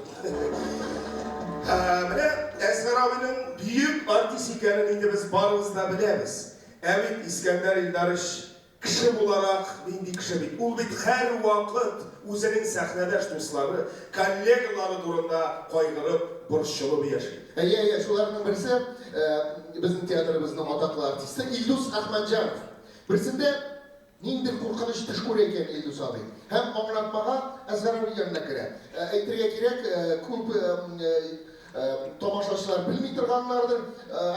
Менә Әсгар абыйның бөек артист икәнен инде без барыбыз да беләбез. Ә бит Искәндәр Илдарович кеше буларак нинди кеше бит. Ул бит һәрвакыт үзенең сәхнәдәш дуслары, коллегалары турында кайгырып, борчылып яши. Әйе, әйе, шуларның берсе, безнең театрыбызның атаклы артисты Илдус Әхмәтҗанов. Берсендә Ниндидер куркыныч төш күрә икән Илдус абый. Һәм аңлатмага Әсгар абый янына керә. Әйтергә кирәк, күп тамашачылар белми торганнардыр.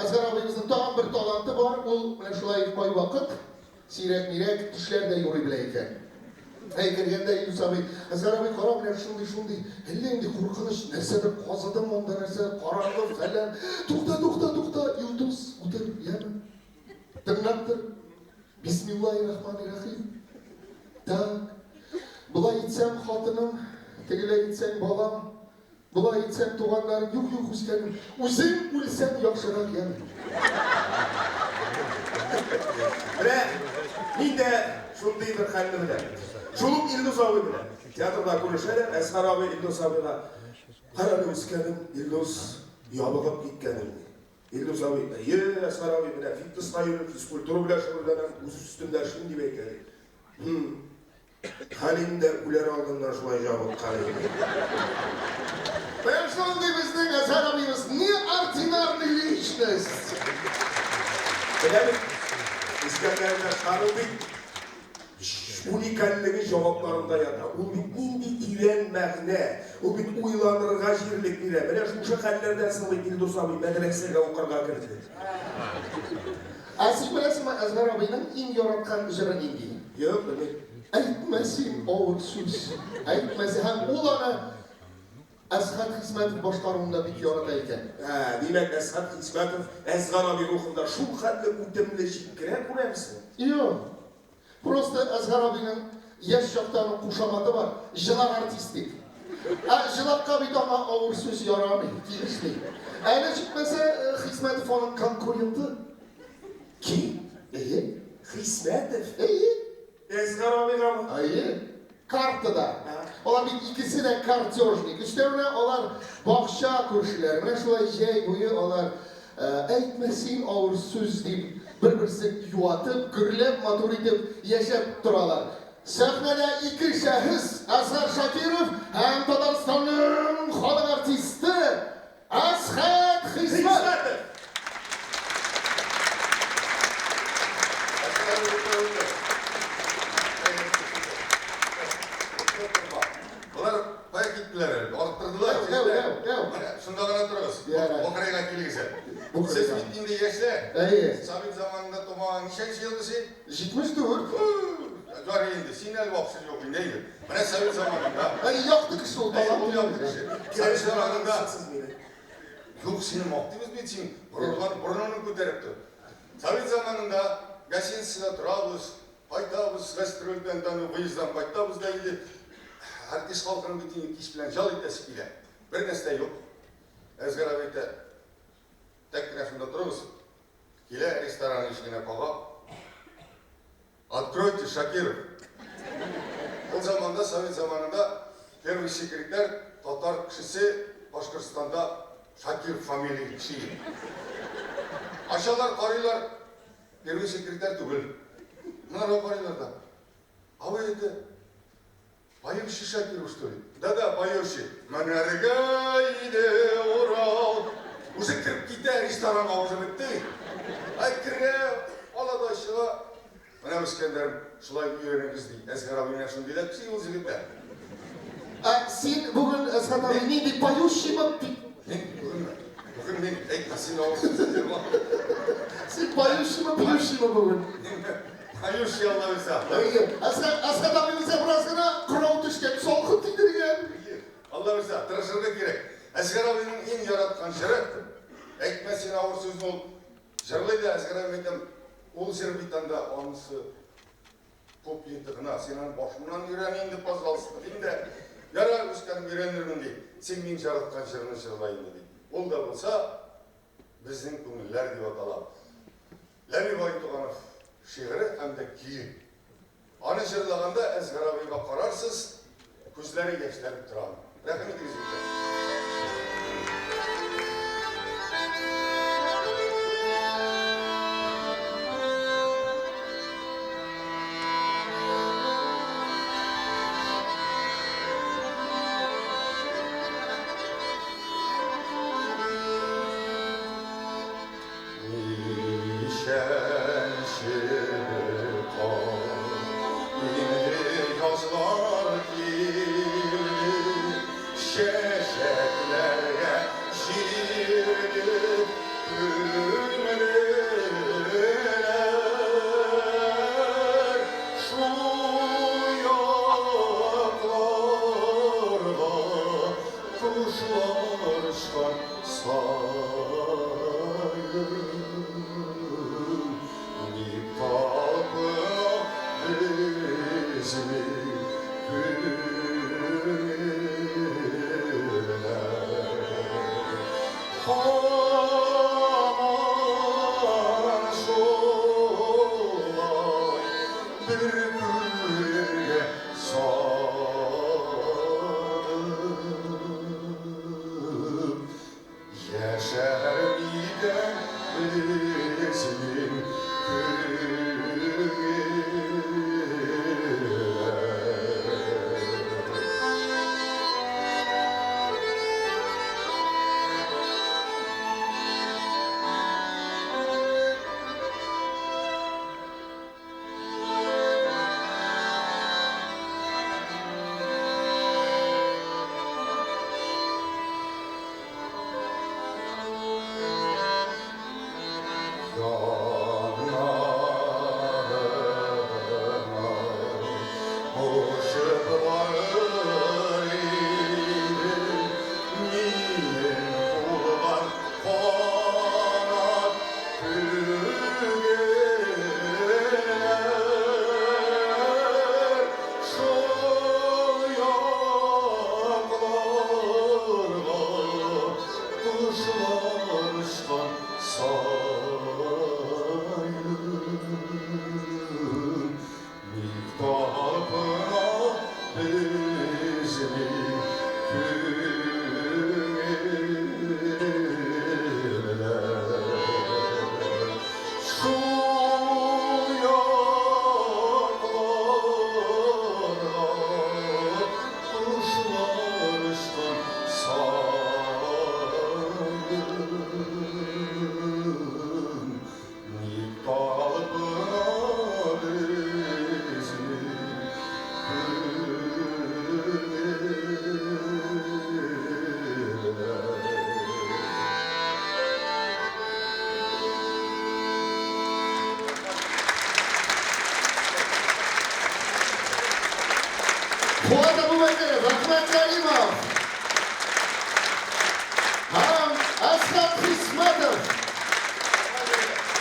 Әсгар абыебызның тагын бер таланты бар, ул менә шулай кайвакыт сирәк-мирәк төшләр дә юрый белә икән. Әй, кергәндә Илдус абый, Әсгар абый, кара, менә шундый-шундый, әллә нинди куркыныч нәрсәдер казыдым анда, нәрсә, караңгы, фәлән. Тукта, тукта, тукта, Илдус, утыр, яме. Тыңлап тор. Бисмиллаһи рахмани рахим. Так. Болай итсәм хатыным, тегеләй итсәң балам, болай итсәң туганнарым, юк, юк, үскәнем, үзең үлсәң яхшырак, яме. Менә мин дә шундый бер хәлне беләм. Шул ук Илдус абый белән. Театрда күрешәләр, Әсгар абый Илдус абыйга, Карале, үскәнем, Илдус, ябыгып киткән инде. Илдус абый, әйе, Әсгар абый, менә фитнеска йөрим, физкультура белән шөгыльләнәм, үз өстемдә эшлим, дип әйтә, ди. Хм. Хәлим дә үләр алдыннан шулай җабыккан иде. Менә шундый безнең Әсгар абыебыз, неординарный личность! Менә бит, Искәндәрдә Шару бит. Уникальлеге җавапларында ята. Ул бит нинди тирән мәгънә, ул бит уйланырга җирлек бирә. Менә шушы хәлләрдән соң бит Илдус абый мәдрәсәгә укырга керде. Ә син беләсеңме, Әзһәр абыйның иң яраткан җыры нинди? Юк, белмим. Әйтмә син авыр сүз. Әйтмә син. Һәм ул аны Әсхәт Хисмәтов башкаруында бик ярата икән. Ә, димәк, Әсхәт Хисмәтов Әзгар абый рухында шул хәтле үтемле җиткерә, күрәмсең? Юк. Просто Әзгар абыйның яшь чакта аның кушаматы бар, җылак артист дип. Ә җылакка бит аңа авыр сүз ярамый, килешми. Әле җитмәсә, Хисмәтов аның конкуренты. Кем? Әйе. Хисмәтов? Әйе. Әзгар абыйгамы? Әйе. Картада. Алар бит икесе дә картежник. Өстәвенә алар бакча күршеләре. Менә шулай җәй буе алар әйтмә син авыр сүз дип бер-берсен юатып, гөрләп, матур итеп яшәп торалар. Сәхнәдә ике шәхес, Әзһәр Шакиров һәм Татарстанның халык артисты Әсхәт Хисмәтов. Болар кая киттеләр әле? Арттырдылар. Әү, әү, әү. Менә шунда гына торыгыз. Ярар. Бу килегез әле. Бу Сез кырыйга. бит инде яшьләр. Әйе. Совет заманында тумаган ничәнче елгы син? 74. Ярый инде, син әле вакыт юк инде. Әйе. Менә совет заманында. Әй, якты кеше ул, Әй, талант. ул якты кеше. Совет заманында Сез мине. Юк, сине мактыйбыз бит, син горурланып, борыныңны күтәреп тор. Совет заманында гостиницада торабыз, кайтабыз, гастрольдән, там, выезддан кайтабыз да инде. Артист халкының бит инде кич белән ял итәсе килә. Бер нәрсә юк. Әзгар абый әйтә, тәк кенә шунда торыгыз. Килә ресторан ишегенә кага. Откройте, Шакиров. Ул заманда, совет заманында первый секретарь татар кешесе Башкортстанда Шакиров фамилияле кеше иде. Ачалар, карыйлар, первый секретарь түгел. Монарга карыйлар да. А вы это поющий Шакиров, что ли? Да-да, поющий. Менәргә иде Урал. Уже кереп китә ресторанга, уже бетте. Ай керә, ала да чыга. Менә үскәннәрем шулай өйрәнегез ди. Әзгар абый менә шундый да кеше ул егетләр. Ә син бүген, Әсхәт абый, нинди поющиймы? Мин бүгенме? Бүген мин әйтмә син авыр сүз җырла. Син поющиймы, пьющиймы бүген? Поющий Алла бирсә. Әйе. Әсхәт, Әсхәт абый үзе бераз гына кырау төшкән, салкын тидергән. Алла бирсә, тырышырга кирәк. Әзгар абыйның иң яраткан җыры әйтмә син авыр сүзне ул җырлый да Әзгар абый әйтәм, ул җыр бит анда анысы куплеты гына, син аны башыңнан өйрән инде, пожалуйста, дим дә. Ярар, үскәнем өйрәнермен ди. Син мин яраткан җырны җырла инде ди. Ул да булса безнең күңелләр дип атала. Ләбиб Айтуганов шигыре һәм дә көе. Аны җырлаганда Әзгар абыйга карарсыз, күзләре яшьләнеп тора. Рәхим итегез, егетләр. Ничәнче кар инде язлар килде, чәчәкләргә җирде күңелләр. Шул якларга кошлар очкан саен, дип талпына безнең күңелләр. Һаман шулай бер күрергә сагынып, яшәр микән безнең күңелләр? Яннарына очып барыр идем, минем кулга канат түгелләр. Шул якларга кошлар очкан саен, ник талпына безнең күңелләр? Шул якларга кошлар очкан саен, ник талпына безнең күңелләр? Фуат Абубәкеров, Әхмәт Кәримов һәм Әсхәт Хисмәтов.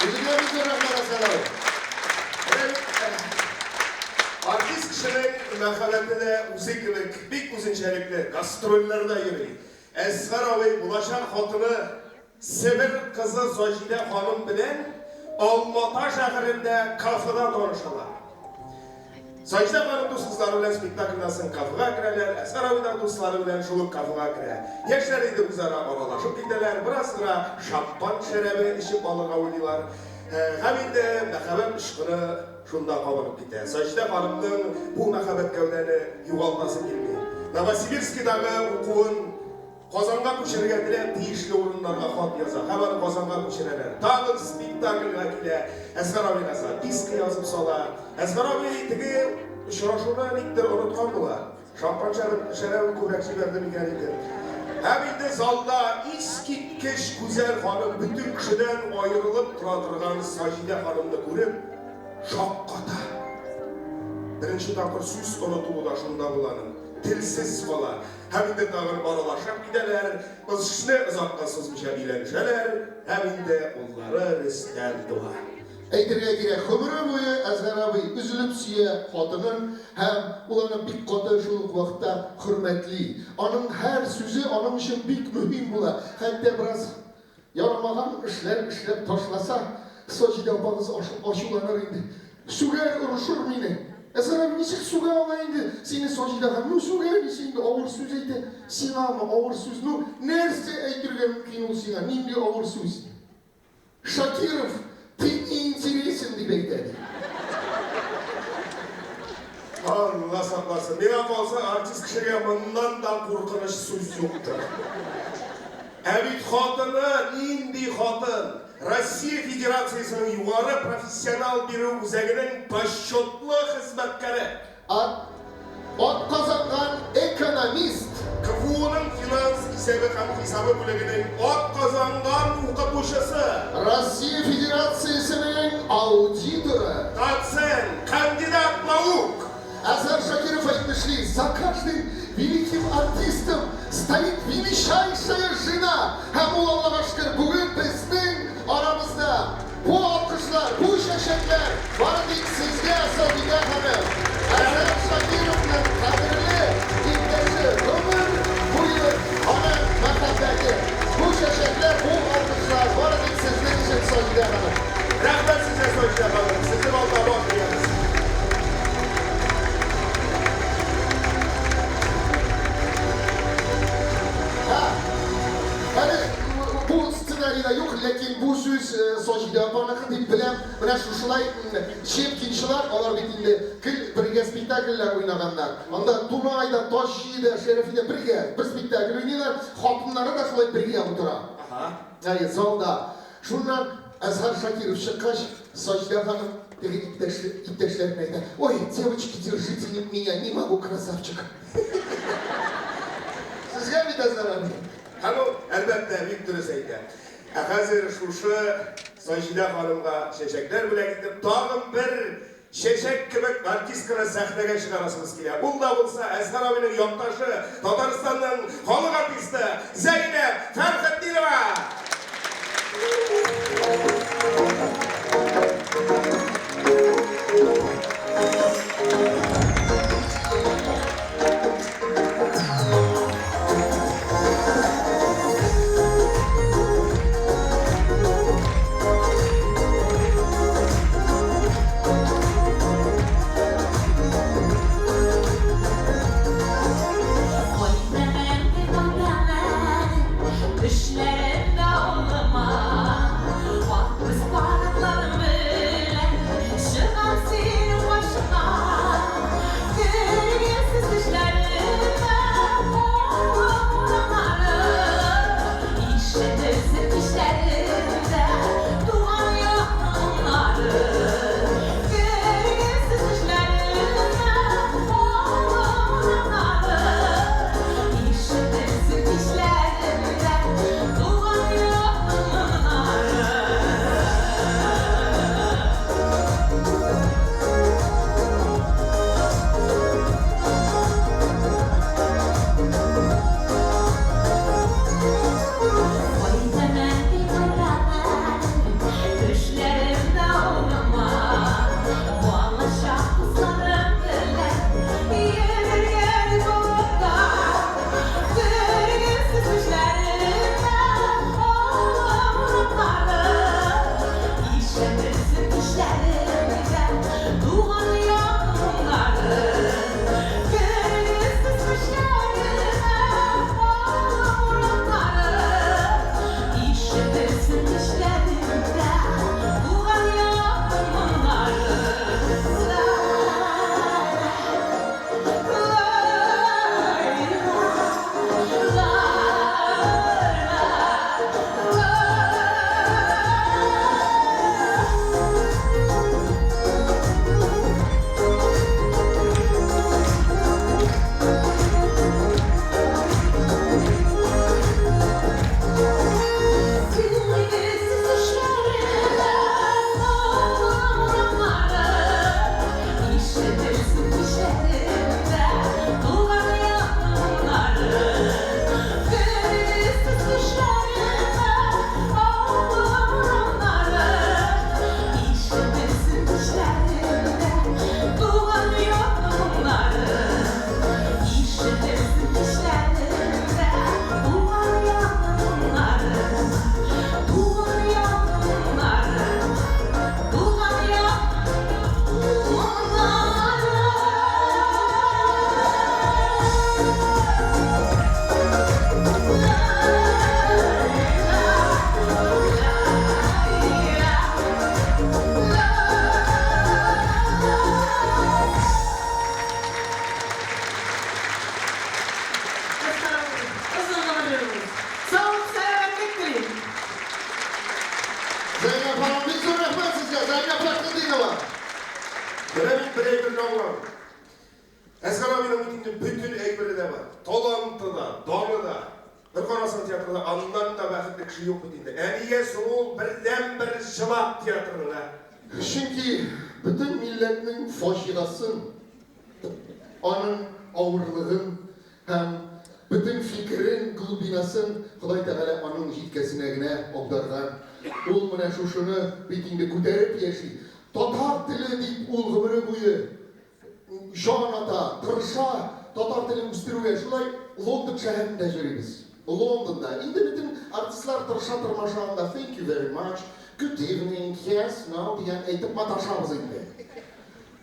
Үзеңә бик зур рәхмәт, Әсхәт абый. Артист кешенең мәхәббәте дә үзе кебек бик үзенчәлекле, гастрольләрдә йөри. Әсгар абый булачак хатыны Себер кызы Саҗидә ханым белән Алмата шәһәрендә кафеда танышалар. Саҗидә ханым дус кызлары белән спектакльдән соң кафега керәләр, Әсгар абый да дуслары белән шул ук кафега керә. Яшьләр инде үзара аралашып китәләр, бераз гына шампан шәрабе эчеп алырга уйлыйлар. Һәм инде мәхәббәт очкыны шунда кабынып китә. Саҗидә ханымның бу мәхәббәт гәүдәне югалтасы килми. Новосибирскидагы укуын Казанга күчерергә теләп, тиешле урыннарга хат яза һәм аны Казанга күчерәләр. Тагын спектакльгә килә, Әсгар абыйга записка язып сала. Әсгар абый теге очрашуны никтер оныткан була. Шампан шәрабын күбрәк җибәрде микән инде. Һәм инде залда искиткеч гүзәл ханым, бөтен кешедән аерылып тора торган Саҗидә ханымны күреп, шакката. Беренче тапкыр сүз онытуы да шунда була аның. Телсез кала. Һәм инде тагын аралашып китәләр, эшне озакка сузмыйча өйләнешәләр, һәм инде уллары Рөстәм туа. Әйтергә кирәк, гомере буе Әзһәр абый өзелеп сөя хатынын һәм ул аны бик каты шул ук вакытта хөрмәтли. Аның һәр сүзе аның өчен бик мөһим була. Хәтта бераз Ярамаган эшләр эшләп ташласа, Саҗидә апагыз ачуланыр инде. Сүгәр, орышыр мине. Әзһәр абый ничек сүгә ала инде сине Саҗидә ханым? Ну, сүгә дисең инде, авыр сүз әйтә. Сиңамы авыр сүз? Ну, нәрсә әйтергә мөмкин ул сиңа? Нинди авыр сүз? Шакиров, ты не интересен, дип әйтә, ди. Алла сакласын. Миңа калса, артист кешегә моннан да куркыныч сүз юктыр. Ә бит хатыны нинди хатын! Россия Федерациясенең югары профессионал бирү үзәгенең почетлы хезмәткәре. Ат, атказанган экономист. КФУның финанс исәбе һәм хисабы бүлегенең атказанган укытучысы. Россия Федерациясенең аудиторы. Доцент, кандидат наук. Әзһәр Шакиров әйтмешли, за каждым великим артистом стоит величайшая жена. Һәм ул, Аллага шөкер, бүген безнең арабызда. Бу алкышлар, бу чәчәкләр бары тик сезгә, Саҗидә ханым. Әзһәр Шакировның кадерле иптәше, гомер буе аның мәхәббәте. Бу чәчәкләр, бу алкышлар бары тик сезнең өчен, Саҗидә ханым. Рәхмәт сезгә, Саҗидә ханым. Сезнең алда баш иябез. Һә. Әле бу сценарийда юк, ләкин бу сүз Саҗидә апаныкы дип беләм. Менә шушылай Щепкинчылар, алар бит инде гел бергә спектакльләр уйнаганнар. Анда Тунай да, Таҗи да, Шәрәфи дә бергә бер спектакль уйныйлар. Хатыннары да шулай бергә утыра. Әйе, залда. Шуннан Әзһар Шакиров чыккач, Саҗидә ханым теге иптәш, иптәшләренә әйтә, Ой, девочки, держите меня, не могу, красавчик. Сезгә бит, Әзһар абый. Һәм ул, әлбәттә, бик дөрес әйтә. Ә хәзер шушы Саҗидә ханымга чәчәкләр бүләк итеп, тагын бер чәчәк кебек артистканы сәхнәгә чыгарасыбыз килә. Ул да булса Әзһәр абыйның якташы, Татарстанның халык артисты Зәйнәб Фәрхетдинова! Зәйнәп ханым, бик зур рәхмәт сезгә, Зәйнәп Фәхретдинова. Менә мин бер әйберне аңламыйм. Әсгар абыйның бит инде бөтен әйбере дә бар. Таланты да, даны да. Бер карасаң театрда аннан да бәхетле кеше юк бит инде. Ә нигә соң ул бердәнбер җылак театрның, ә? Чөнки бөтен милләтнең фаҗигасын, аның авырлыгын һәм бөтен фикерен, глубинасын Ходай Тәгалә аның җилкәсенә генә аударган. Ул менә шушыны бит инде күтәреп яши. Татар теле дип ул гомере буе җан ата, тырыша татар телен үстерүгә. Шулай Лондон шәһәрендә йөрибез. Лондонда. Инде бөтен артистлар тырыша-тырмаша анда thank you very much, good evening, yes, no дигән әйтеп маташабыз инде.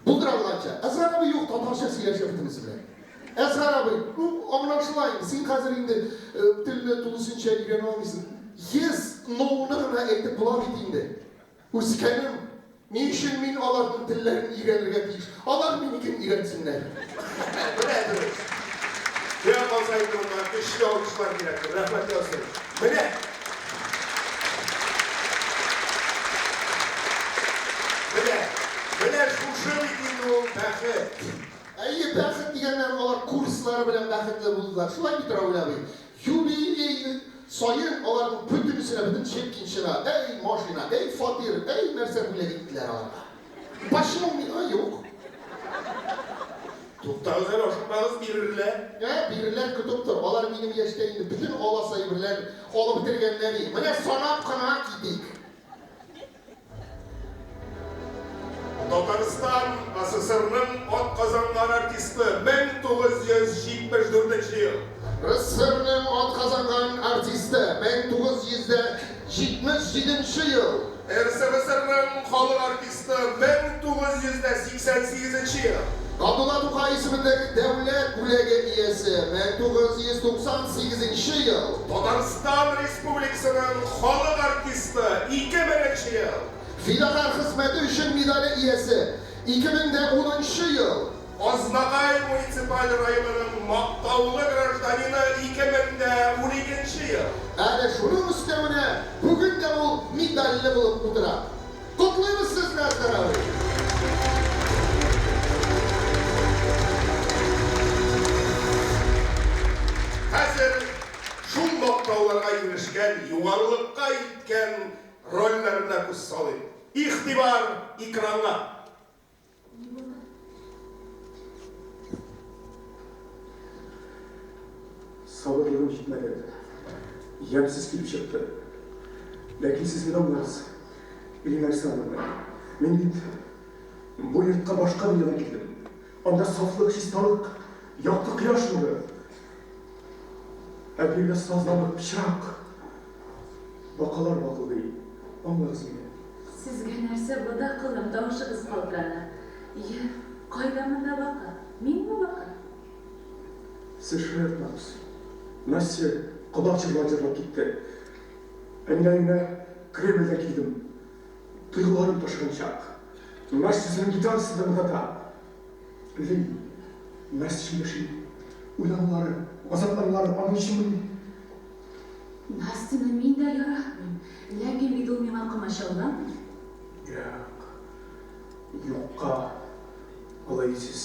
Булдыра алганча. Әзһәр абый юк, татарча сөйләшә бөтенесе белән. Әзһәр абый, ну, аңлашыла инде, син хәзер инде телне тулысынча өйрәнә алмыйсың. Yes, no-ны гына әйтеп була бит инде. Үскәнем, ни өчен мин аларның телләрен өйрәнергә тиеш? Алар минекен өйрәнсеннәр. Менә дөрес. Миңа калса инде монда көчле алкышлар кирәктер. Рәхмәт яусын. Менә. Менә, менә шушы бит инде ул бәхет. Әйе, бәхет дигәннән алар курслары белән бәхетле булдылар. Шулай бит, Равил абый? Юбилей саен аларның бөтенесенә, бөтен Щепкинчыга, әй машина, әй. фатир, әй, нәрсә бүләк иттеләр аларга. Почему миңа юк? Туктагыз әле, ашыкмагыз, бирерләр. Ә, бирерләр, көтеп тор. Алар минем яшьтә инде бөтен аласы әйберләрен алып бетергәннәр. Менә санап кына китик. Татарстан АССРның атказанган артисты 1974 ел. РСФСРның атказанган артисты 1977 ел. РСФСРның халык артисты 1988 ел. Габдулла Тукай исемендәге дәүләт бүләге иясе 1998 ел. Татарстан Республикасының халык артисты 2000 ел. Фидакарь хезмәте өчен медале иясе 2010 ел. Азнакай муниципаль районының мактаулы гражданины 2012 ел. Әле шуның өстәвенә бүген дә ул медальле булып утыра. Котлыйбыз сезне, Әзһәр абый! Хәзер шул мактауларга ирешкән, югарылыкка илткән рольләренә күз салыйк. Игътибар экранга! Ни булды? Сабырлыгым җитмәде. Ямьсез килеп чыкты. Ләкин сез мине аңлагыз, Ирина Александровна. Мин бит бу йортка башка дөньядан килдем. Анда сафлык, чисталык, якты кояш нуры. Ә биредә сазламык, пычрак. Бакалар бакылдый. Аңлагыз мине. Сезгә нәрсә булды, акыллым, тавышыгыз калтырана. Йә, кайда монда бака? Минме бака? Сез шаяртмагыз. Настя кода җырлар җырлап китте. Ә мин әле генә Кремльдән килдем. Тойгыларым ташыган чак. Настя үзенең гитарасында ныгыта. Лим, Настя өчен яшим. Уйланулары, газапланулары аның өченмени? Настяны мин дә яратмыйм, ләкин бит ул миңа комачауламый. Юк, юкка алай дисез.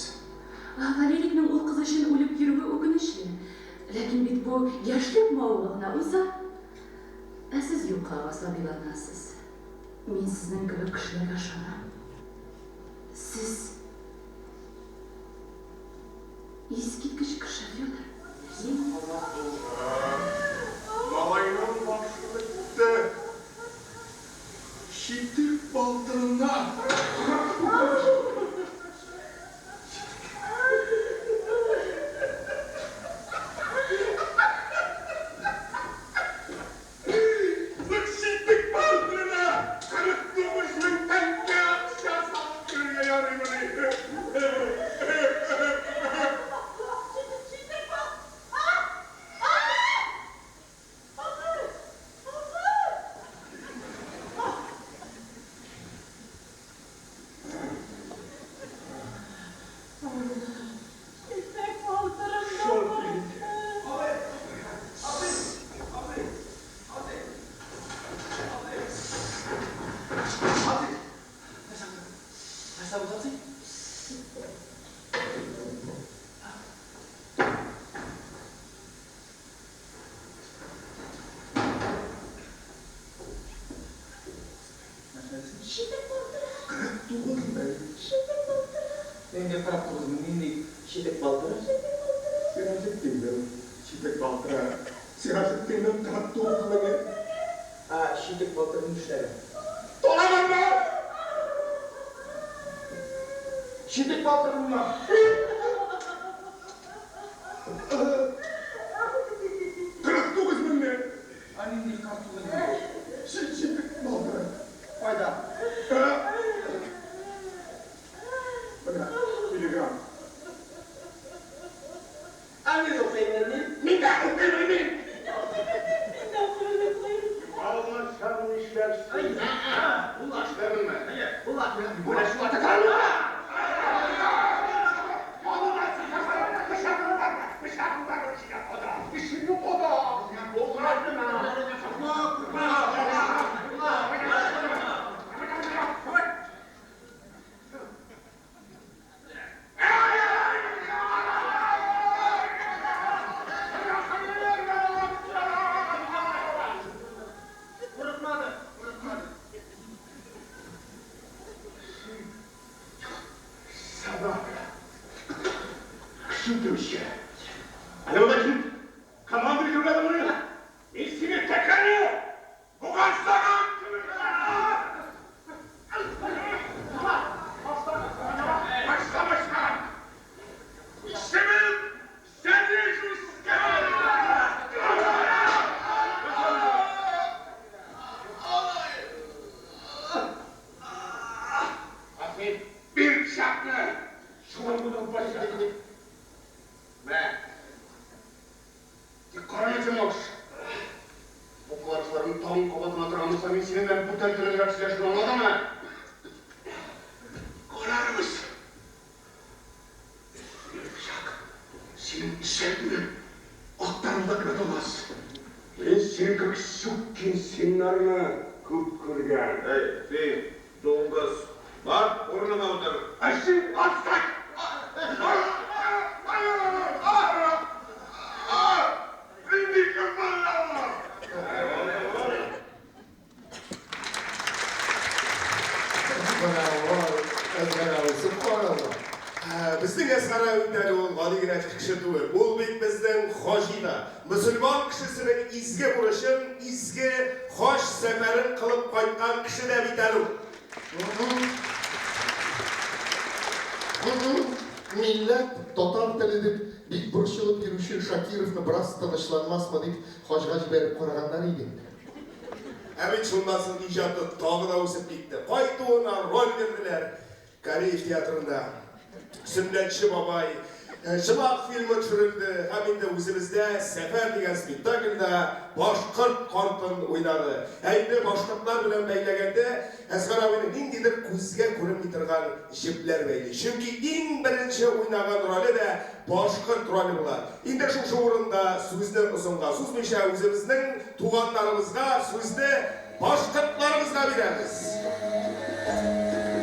Валерикның ул кыз өчен үлеп йөрүе үкенечле. Ләкин бит бу яшьлек мавыгуы гына уза. Ә сез юкка гасабиланасыз. Мин сезнең кебек кешеләргә ышанам. Сез искиткеч кеше, Федор. Малайның башы бетте. Читек балтырына. Читек балтырына 49 мең тәңкә акча салып керергә ярыймыни? 49 мең. Нинди 49 мең, нинди читек балтыры? Сираҗетдиннең читек балтыры. Сираҗетдиннең 49 меңе. Ә читек балтыры нишләгән? Толаманмы? Читек балтырыннан. 49 меңне. Ә нинди 49 мең? Читек балтыры. Кайда? Менә телеграм. Ә мин укыйм мин. Мин дә укыйм мин. Алмасаң нишләрсең? Нишләрмен? Менә шул атаканны. Курыкмады, курыкмады. Кеше үтерүче. Әле монда килеп команда бирүгә дә моны. Мин сине тәкәне бугазлаган кебек. Башла, башла. Исемем Сәдеш. Бир пычакны. Шуны башла. Мә. Тик кара ятимош. Бу кыланышларың тагын кабатлана торган булса, мин синең белән бүтән төрлерәк сөйләшүне аңладыңмы? Карарбыз. Бир пычак. Синең ишәкне актарып да керә алмас. Мин синең кебек сукин сыннарны күп күргән. Эй, син, дуңгыз, бар, урыныңа утыр. Ә син отстань! Нинди кымбаллар! Браво, Әзгар абый, сөбханалла. Безнең Әсгар абый әле ул гади генә кеше түгел. Ул бит безнең хаҗи да. Мөселман кешесенең изге бурычын, изге хаҗ сәфәрен кылып кайткан кеше дә бит әле ул. Милләт, татар теле дип бик борчылып йөрүче Шакировны бераз тынычланмасмы дип хаҗга җибәреп караганнар иде. Ә бит шуннан соң иҗаты тагы да үсеп китте. Кайтуына роль бирделәр. Кариев театрында Сөннәтче бабай, Чыбак фильмы төшерелде һәм инде үзебездә Сәфәр дигән спектакльдә башкорт картын уйнады. Ә инде башкортлар белән бәйләгәндә Әсгар абыйны ниндидер күзгә күренми торган җепләр бәйли. Чөнки иң беренче уйнаган роле дә башкорт роле була. Инде шушы урында сүзне озынга сузмыйча үзебезнең туганнарыбызга сүзне башкортларыбызга бирәбез.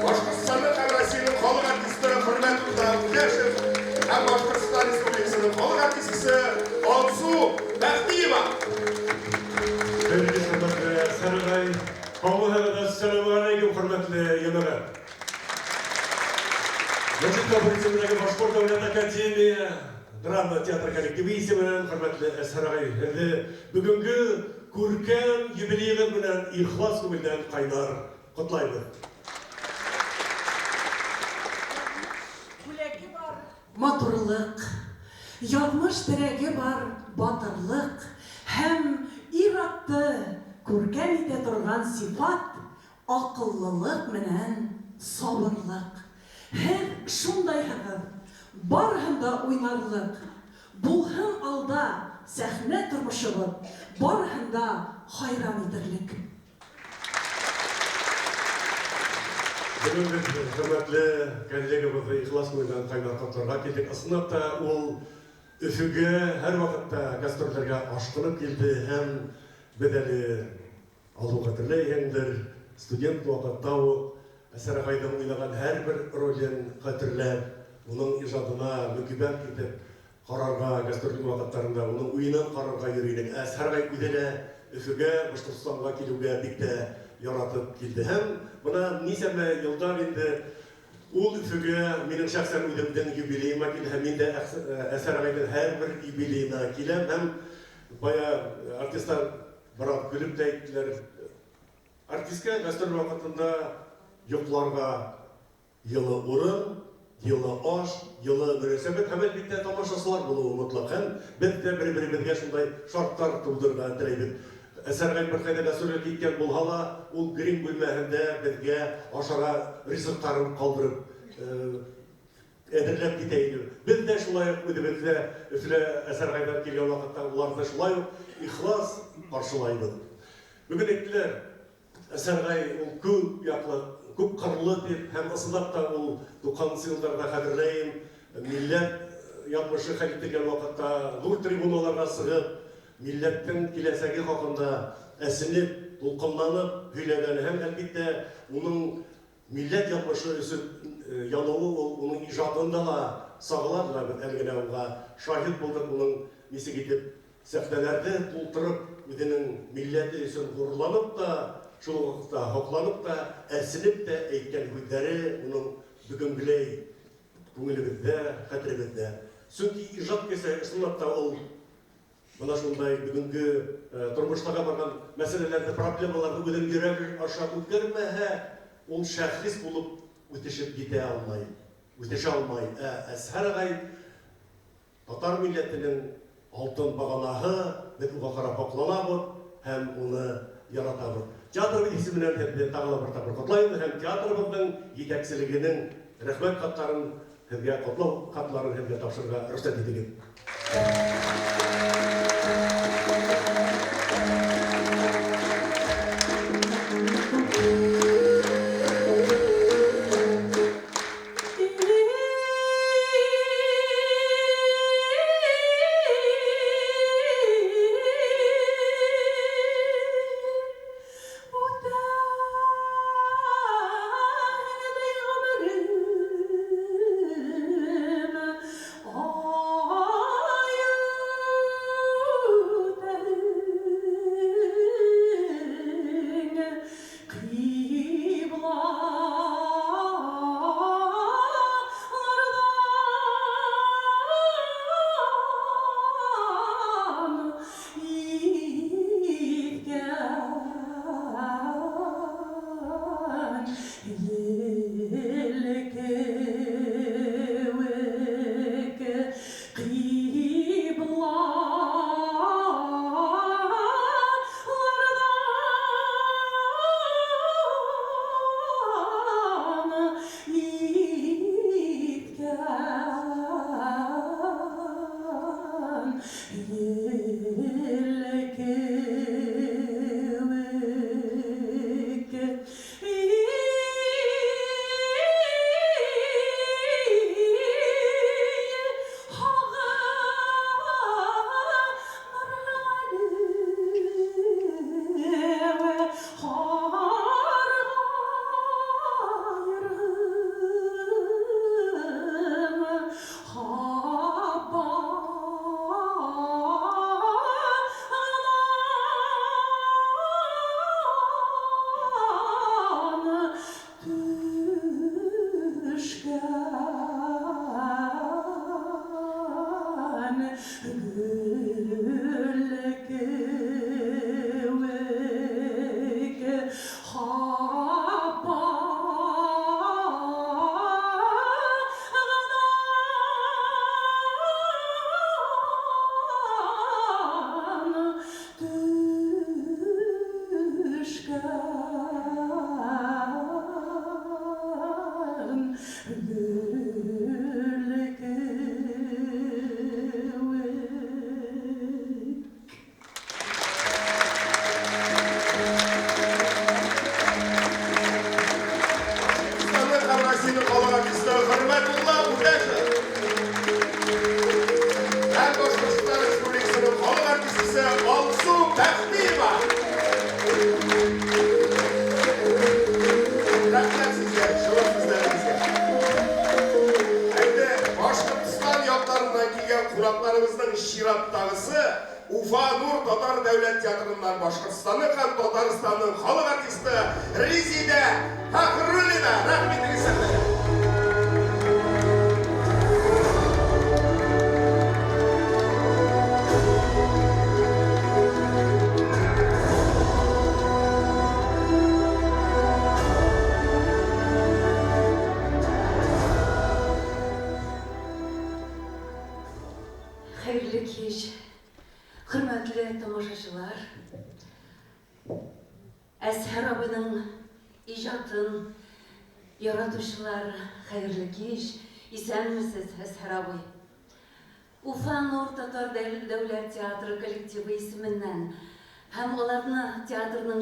Башкортстанның һәм Россиянең халык артисты Хөрмәтулла Үтәшев һәм Башкортстан Республикасының халык артисткасы Алсу Бәхтиева. Хөрмәтле хөрмәтле Сарагай, авыл ассаламу алейкум, хөрмәтле җәмәгать. Мәҗит Гафури исемендәге Башкорт дәүләт академия драма театр коллективы исеменнән хөрмәтле Әсхәр һеҙҙе бөгөнгө күркәм юбилейығыҙ менән ихлас күңелдән ҡайнар ҡотлайбыҙ. Бүләге бар матурлык, язмыш терәге бар батырлык һәм ир-атты күркәм итә торган сифат акыллылык менән сабырлык. Һеҙ шундайһығыҙ, барыһын да уйнарлыҡ. Булһын алда сәхнә тормошобоҙ, барыһын да хайран итерлек. Бөгөн беҙ хөрмәтле коллегабыҙҙы ихлас күңелдән ҡайнар ҡотларға килдек. Ысынлап та ул Өфөгә һәр ваҡытта гастролдәргә ашҡынып килде һәм беҙ әле алыуға теләйһеңдер, студент ваҡытта уҡ Әсәр ағайҙың уйнаған һәр бер ролен хәтерләп, уның ижадына мөкиббән китеп ҡарарға гастроль ваҡыттарында уның уйынын ҡарарға йөрөй инек. Әсәр ағай үҙе лә Өфөгә, Башҡортостанға килеүгә бик тә яратып килде. Һәм бына нисәмә йылдар инде ул Өфөгә минең шәхсән үҙемдең юбилейыма килде һәм мин дә Әсәр ағайҙың һәр бер юбилейына киләм һәм бая артистлар бераз көлөп тә әйттеләр. Артистка гастроль ваҡытында йоҡларға йылы урын, йылы аш, йылы мөнәсәбәт һәм әлбиттә тамашасылар булыуы мотлаҡ. Һәм беҙ ҙә бер-беребеҙгә шундай шарттар тыуҙырырға теләйбеҙ. Әсәр ағай бер ҡайҙа гастролгә киткән булһа ла, ул грим бүлмәһендә беҙгә ашарға ризыҡтарын ҡалдырып әҙерләп китә ине. Беҙ ҙә шулай уҡ үҙебеҙҙә Өфөлә Әсәр ағайҙар килгән ваҡытта уларҙы шулай уҡ ихлас ҡаршылайбыҙ. Бөгөн әйттеләр, Әсәр ағай ул күп яҡлы, күп ҡырлы тип һәм ысынлап та ул 90-нсы йылдарҙа хәтерләйем, милләт яҙмышы хәл ителгән ваҡытта ҙур трибуналарға сығып, милләттең киләсәге хаҡында әсенеп, тулҡынланып һөйләгән һәм әлбиттә уның милләт яҙмышы өсөн яныуы ул уның ижадында ла сағыла. Бына беҙ әле генә уға шаһит булдыҡ, уның нисек итеп сәхнәләрҙе тултырып, үҙенең милләте өсөн ғорурланып та, шул уҡ ваҡытта һоҡланып та, әсенеп тә әйткән һүҙҙәре уның бөгөнгөләй күңелебеҙҙә, хәтеребеҙҙә. Чөнки иҗат кеше чынлап та ул менә шундай бүгенге тормыштагы барган мәсьәләләрне, проблемаларны үзенең йөрәге аша үткәрмәһә, ул шәхес булып үтешеп китә алмай, үтешә алмай. Ә Әзһәр агай Татар милләтенең алтын баганаһы, без уга карап акланабыз һәм уны яратабыз. Театрыбыз исеменнән һезне тагы да бер тапкыр котлыйбыз һәм театрыбызның җитәкчелегенең рәхмәт хатларын һезгә, котлау хатларын һезгә тапшырырга рөхсәт итегез.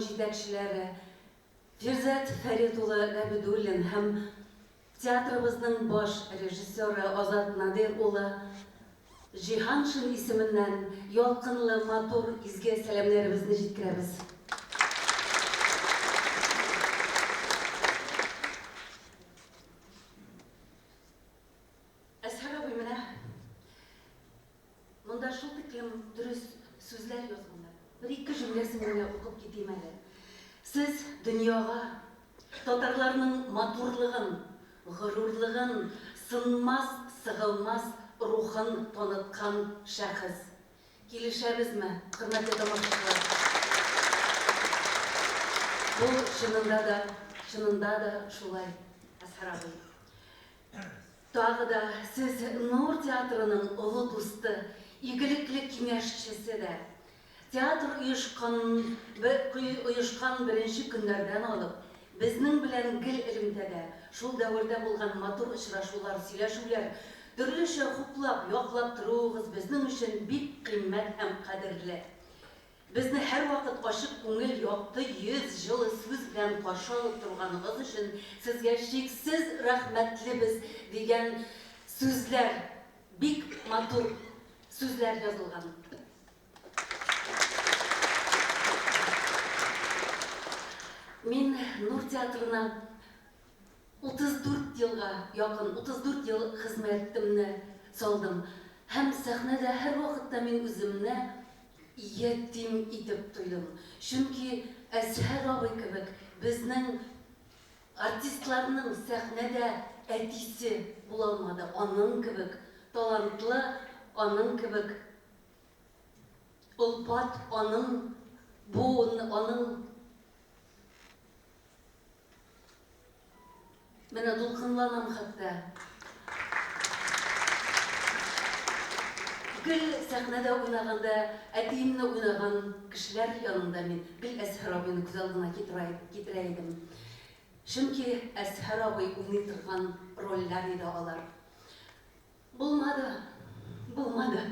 Җитәкчеләре Фирзәт Фәрит улы Габидуллин һәм театрыбызның баш режиссеры Азат Надир улы Җиһаншин исеменнән ялкынлы, матур, изге сәламнәребезне җиткерәбез. Әзһәр абый, менә монда шул тиклем дөрес сүзләр язганнар. Бер-ике җөмләсен генә укып китим әле. Сез дөньяга татарларның матурлыгын, горурлыгын, сынмас, сыгылмас рухын таныткан шәхес. Килешәбезме, хөрмәтле тамашачылар? Бу чынында да, чынында да шулай, Әзһәр абый. Тагы да сез Нур театрының олы дусты, игелекле киңәшчесе дә. Театр оешкан оешкан беренче көннәрдән алып, безнең белән гел элемтәдә. Шул дәвердә булган матур очрашулар, сөйләшүләр, төрлечә хуплап, яклап торуыгыз безнең өчен бик кыйммәт һәм кадерле. Безне һәрвакыт ачык күңел, якты йөз, җылы сүз белән каршы алып торганыгыз өчен сезгә чиксез рәхмәтлебез, дигән сүзләр, бик матур сүзләр язылган. Мин Нур театрына 34 елга якын, 34 ел хезмәтемне салдым. Һәм сәхнәдә һәрвакытта мин үземне ятим итеп тойдым. Чөнки Әзһәр абый кебек безнең артистларның сәхнәдә әтисе була алмады. Аның кебек талантлы, аның кебек олпат, аның буын, аның Менә дулкынланам хәтта. Гел сәхнәдә уйнаганда, әтиемне уйнаган кешеләр янында мин гел Әзһәр абыйны күз алдына китерә идем. Чөнки Әзһәр абый уйный торган рольләр иде алар. Булмады, булмады.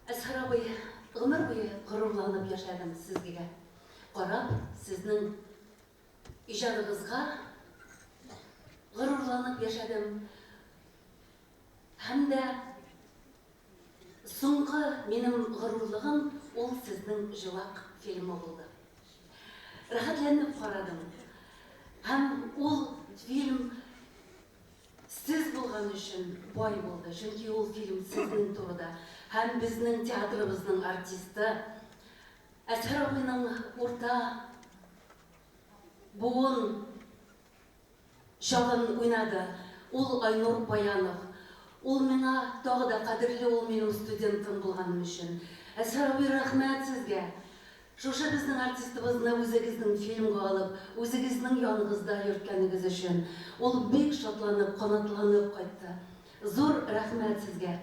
Әзһәр абый, гомер буе горурланып яшәдем сезгә карап, сезнең иҗадыгызга горурланып яшәдем. Һәм дә соңгы минем горурлыгым ул сезнең Җылак фильмы булды. Рәхәтләнеп карадым. Һәм ул фильм сез булган өчен бай булды. Чөнки ул фильм сезнең турыда. Һәм безнең театрыбызның артисты Әзһәр абыйның урта буын чагын уйнады. Ул Айнур Баянов. Ул миңа тагы да кадерле, ул минем студентым булганым өчен. Әзһәр абый, рәхмәт сезгә! Шушы безнең артистыбызны үзегезнең фильмга алып, үзегезнең яныгызда йөрткәнегез өчен. Ул бик шатланып, канатланып кайтты. Зур рәхмәт сезгә!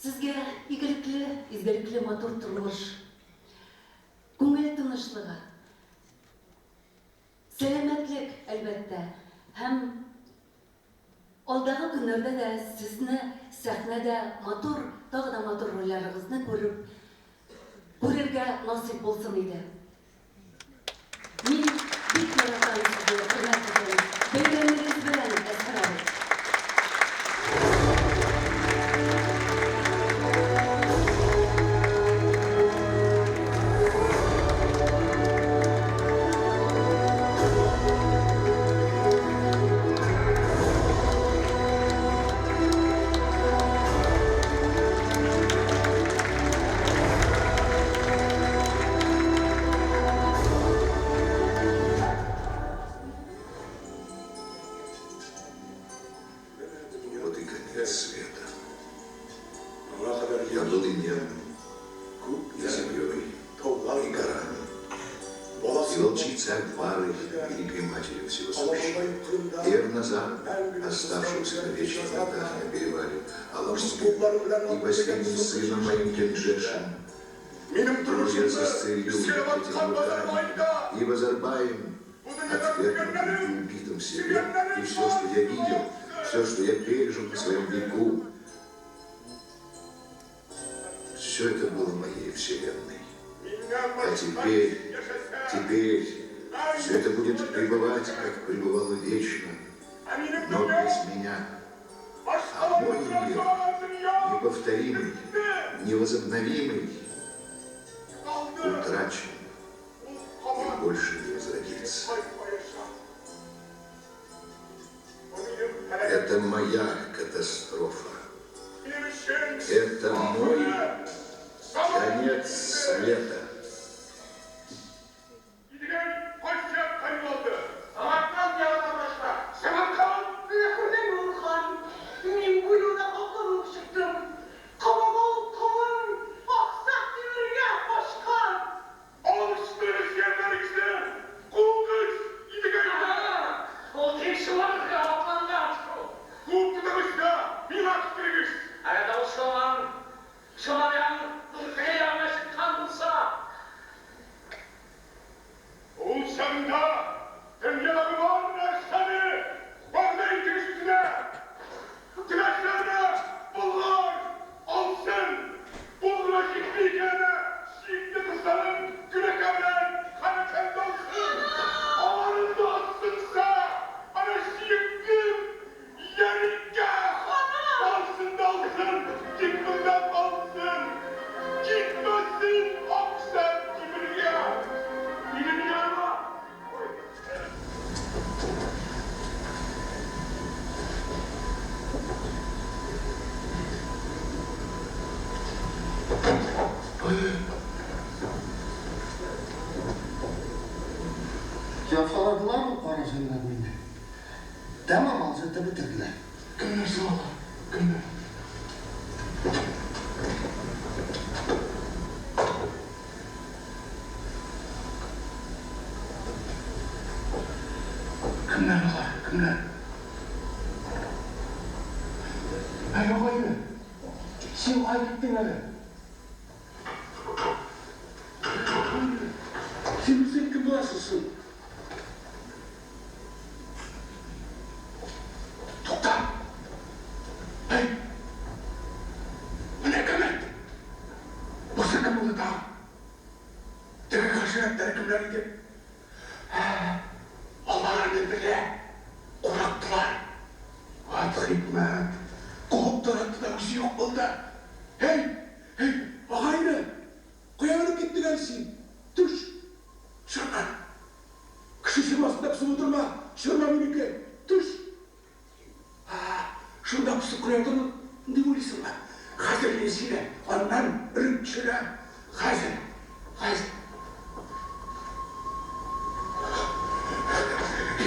Сезгә игелекле, изгелекле матур тормыш, күңел тынычлыгы, сәламәтлек, әлбәттә, һәм алдагы көннәрдә дә сезне сәхнәдә матур, тагы да матур рольләрегезне күреп, күрергә насыйп булсын иде. Мин бик яратам сезне, хөрмәт итәм. Бәйрәмегез белән, Әзһәр абый! Вот и конец света. Я был и небом, и землей, и горами, и волчицей Акбарой, великой матерью всего сущего, и Эрназаром, оставшимся навечно на льдах на перевале Алабуги, и последним сыном моим Кенджешем, я застрелил этими руками, и Базарбаем, отвергнутым и убитым себе, и все, что я видел, все, что я пережил на своем веку, все это было моей вселенной. А теперь, теперь все это будет пребывать, как пребывало вечно, но без меня. А мой мир неповторимый, невозобновимый, утрачен и больше не возродится. Это моя катастрофа. Это мой конец света. Самарканд ягына башла. Самарканд! Менә күрдеңме, Ул хан, мин Карадылар ул кара җаннар мине. Тәмам алҗытып бетерделәр. Кемнәр соң алар? Кемнәр? Кемнәр алар? Кемнәр? Әй, агайны! Син кая киттең әле? Син үзең кем буласың соң? Тукта! Әй! Менә кәмәт! Бусы кем булды тагын? Теге хәшәрәтләр кемнәр иде? Ә, алар аны белә, курыктылар. Вәт хикмәт! Куып таратты да үзе юк булды. Һей! Һей, агайне! Кая менеп киттең әле син? Төш! Чырма! Кеше чырмасында посып утырма! Чырма минеке! Төш! Ә, шунда посып кына ятырмын дип уйлыйсыңмы? Хәзер мин сине аннан өреп төшерәм! Хәзер! Хәзер!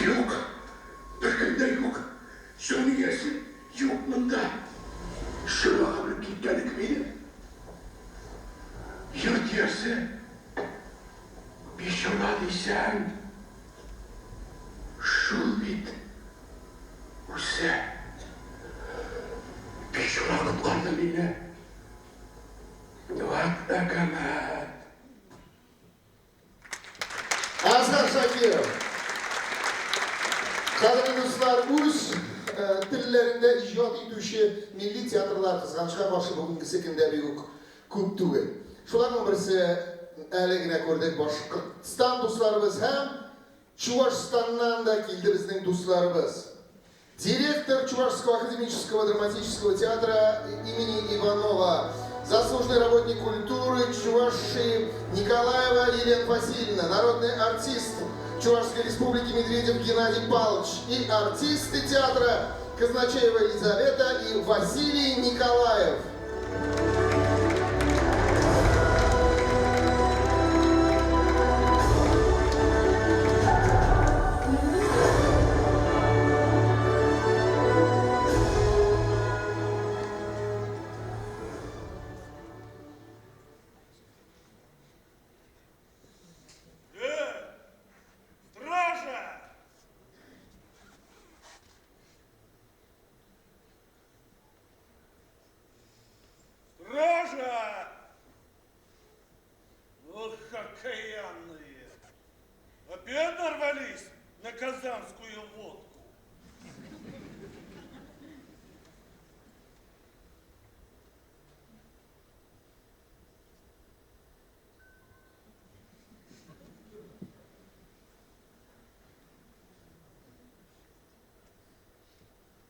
Юк! Беркем дә юк! Җан иясе юк монда! Чырмага менеп киткәне кем иде? Йорт иясе бичара дисәң, шул бит үзе. Бичара коткарды мине. Вәт әкәмәт! Әзһар Шакиров. Кадерле дуслар, үз телләрендә иҗат итүче милли театрлар, кызганычка каршы, бүгенгесе көндә бик үк күп түгел. Шуларның берсе әле генә күрдек Башкортстан дусларыбыз һәм Чувашстаннан да килде безнең дусларыбыз. Директор Чувашского академического драматического театра имени Иванова, заслуженный работник культуры Чувашии Николаева Елена Васильевна, народный артист Чувашской республики Медведев Геннадий Павлович и артисты театра Казначеева Елизавета и Василий Николаев. Стража! Ох, окаянные! Опять нарвались на казанскую водку.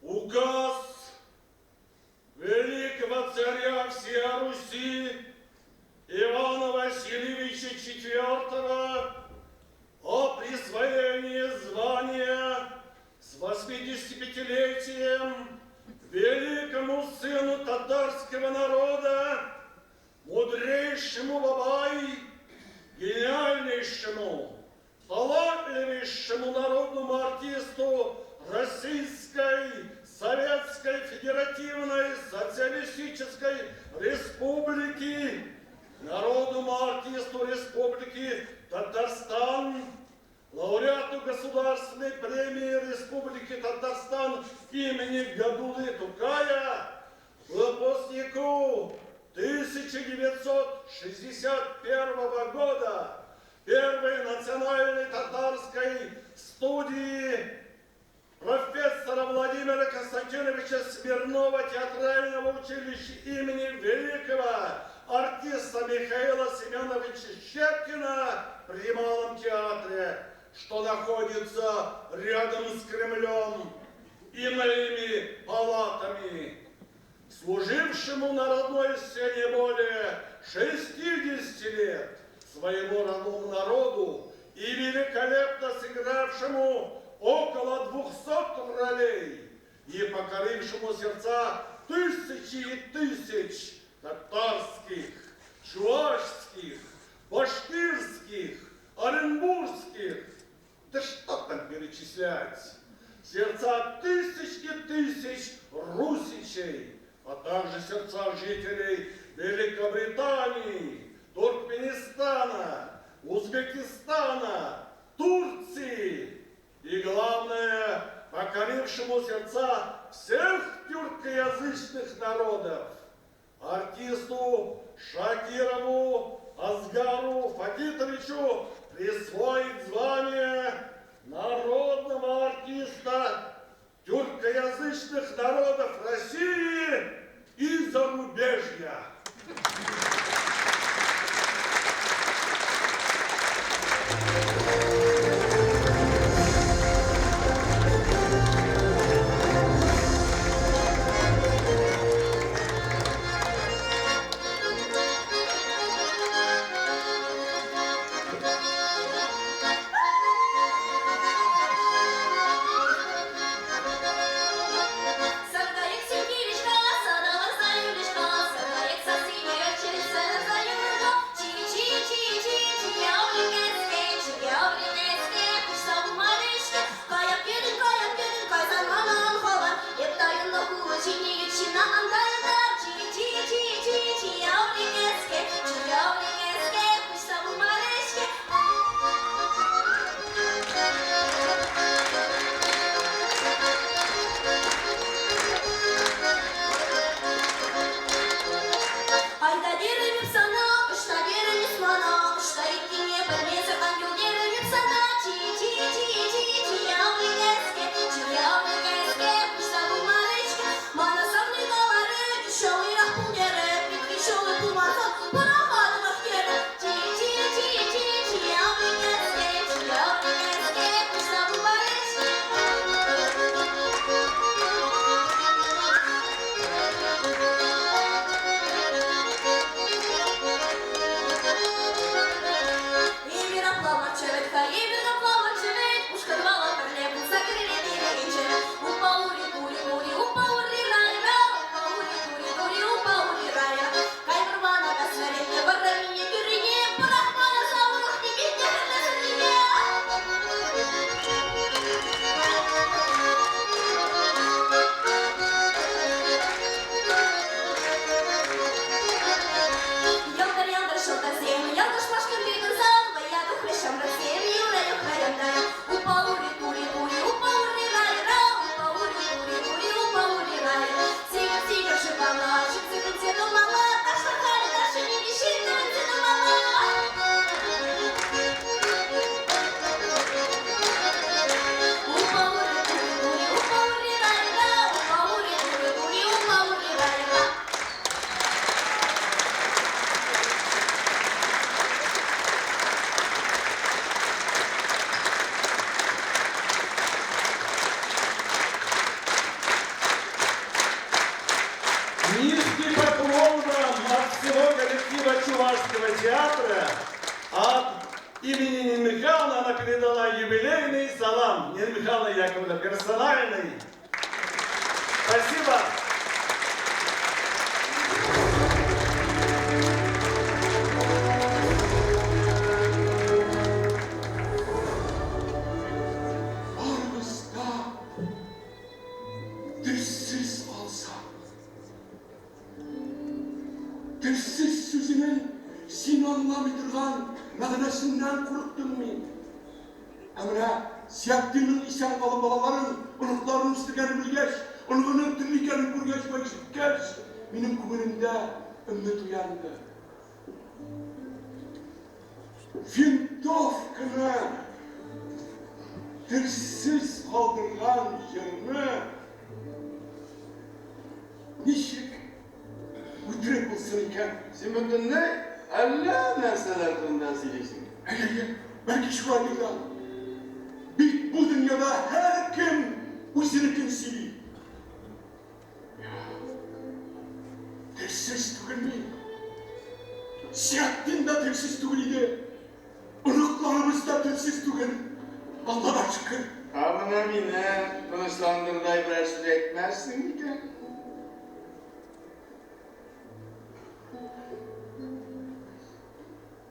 Указ великого царя всея Руси Ивана Васильевича IV о присвоении звания с 85-летием великому сыну татарского народа, мудрейшему бабай, гениальнейшему, талантливейшему народному артисту Российской Советской Федеративной Социалистической Республики, народному артисту Республики Татарстан, лауреату Государственной премии Республики Татарстан имени Габдуллы Тукая, выпускнику 1961 года Первой национальной татарской студии профессора Владимира Константиновича Смирнова театрального училища имени великого артиста Михаила Семеновича Щепкина при Малом театре, что находится рядом с Кремлем и моими палатами, служившему на родной сцене более 60 лет своему родному народу и великолепно сыгравшему около 200 ролей и покорившему сердца тысячи и тысяч татарских, чувашских, башкирских, оренбургских, да что там, перечислять. Сердца тысяч и тысяч русичей, а также сердца жителей Великобритании, Туркменистана, Узбекистана, Турции и, главное, покорившему сердца всех тюркоязычных народов, артисту Шакирову Асгару Факитовичу присвоить звание народного артиста тюркоязычных народов России и зарубежья.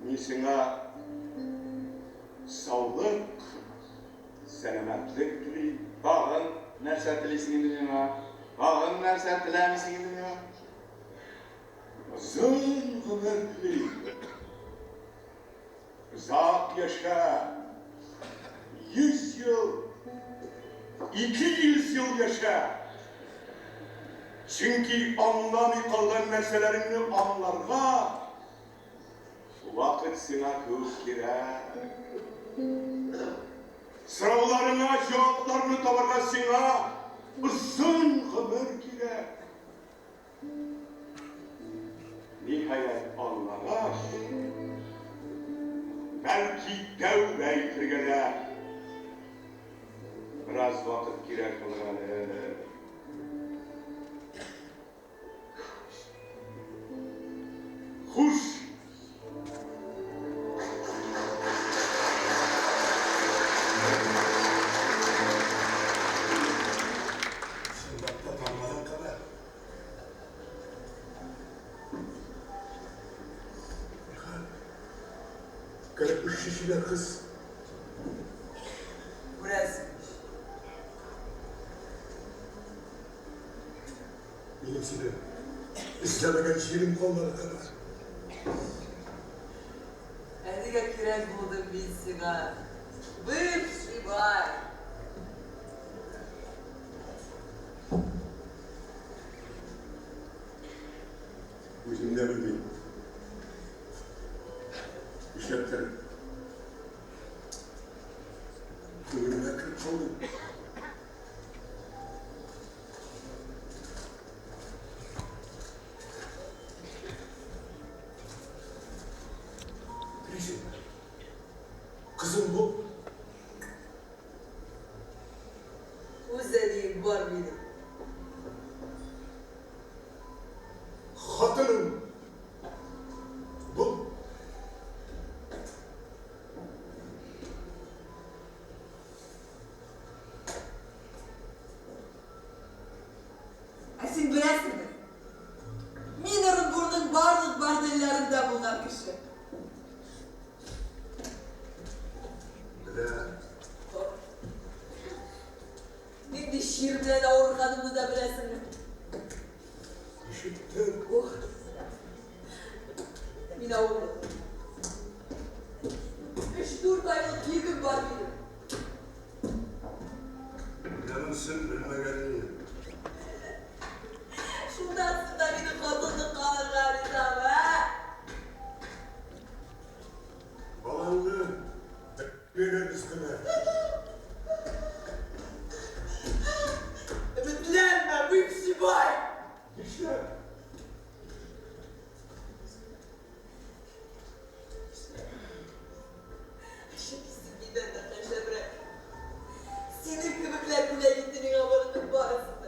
Мин сиңа саулык, Сәламәтлек телим. Тагын нәрсә телисең инде миңа? Тагын нәрсә теләмисең инде миңа? Озын гомер телим. Озак яшә. 100 ел, 200 ел яшә. Чөнки аңламый калган нәрсәләреңне аңларга вакыт сиңа күп кирәк. Сорауларыңа җавапларны табарга сиңа озын гомер кирәк. Ниһаять, аңлагач, бәлки тәүбә итергә дә бераз вакыт кирәк булыр әле. Хуш! Чынлап та танымадым, Камәр. Кәләпүшче чибәр кыз. Күрәсең ич. Минем сине эзләмәгән җирем калмады, Камәр. Ә нигә кирәк булдым мин сиңа, бывший бай? Үзем дә белмим. Нишләптер күңелемә кереп калдың. Телисеңме? Кызым бул. Үз әнием бар минем. Хатыным бул. Ә син беләсеңме? Мин Орынбурның барлык бордельләрендә булган кеше. Беләм. Нинди чир белән авырганымны да беләсеңме? Ишеттем. Ох. Мин авырлы. Өч-дүрт айлык йөгем бар минем. Менә монсын белмәгән идем. Шуннан соң да мине хатынлыкка алырга ризамы, ә? Балаңны бирербез кенә. Өметләнмә, бывший бай! Нишләп? Чөнки син миннән дә гаҗәбрәк. Синең кебекләр бүләк итте миңа барының барысын.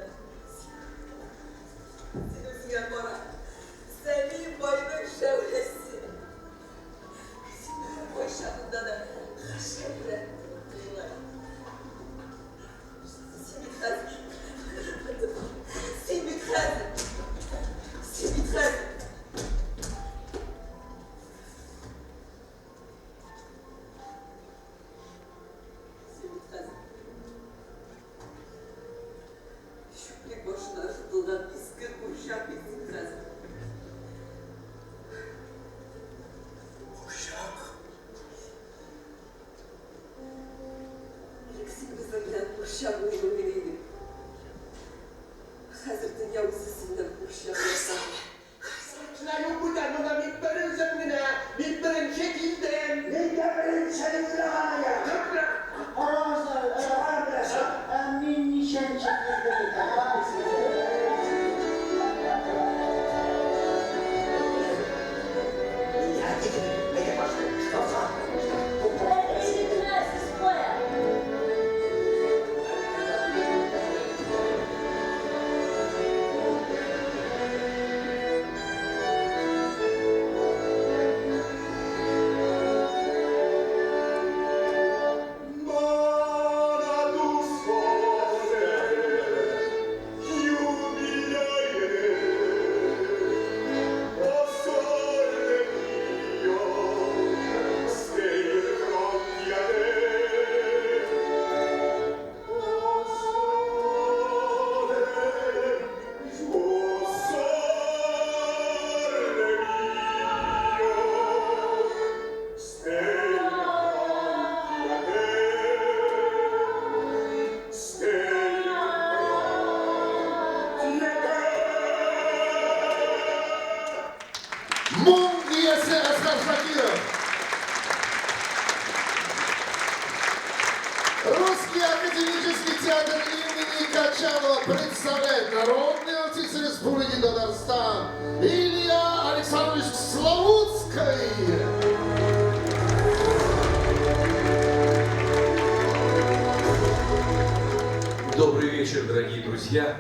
Русский академический театр имени Качалова представляет народный артист Республики Татарстан Илья Александрович Славутский. Добрый вечер, дорогие друзья,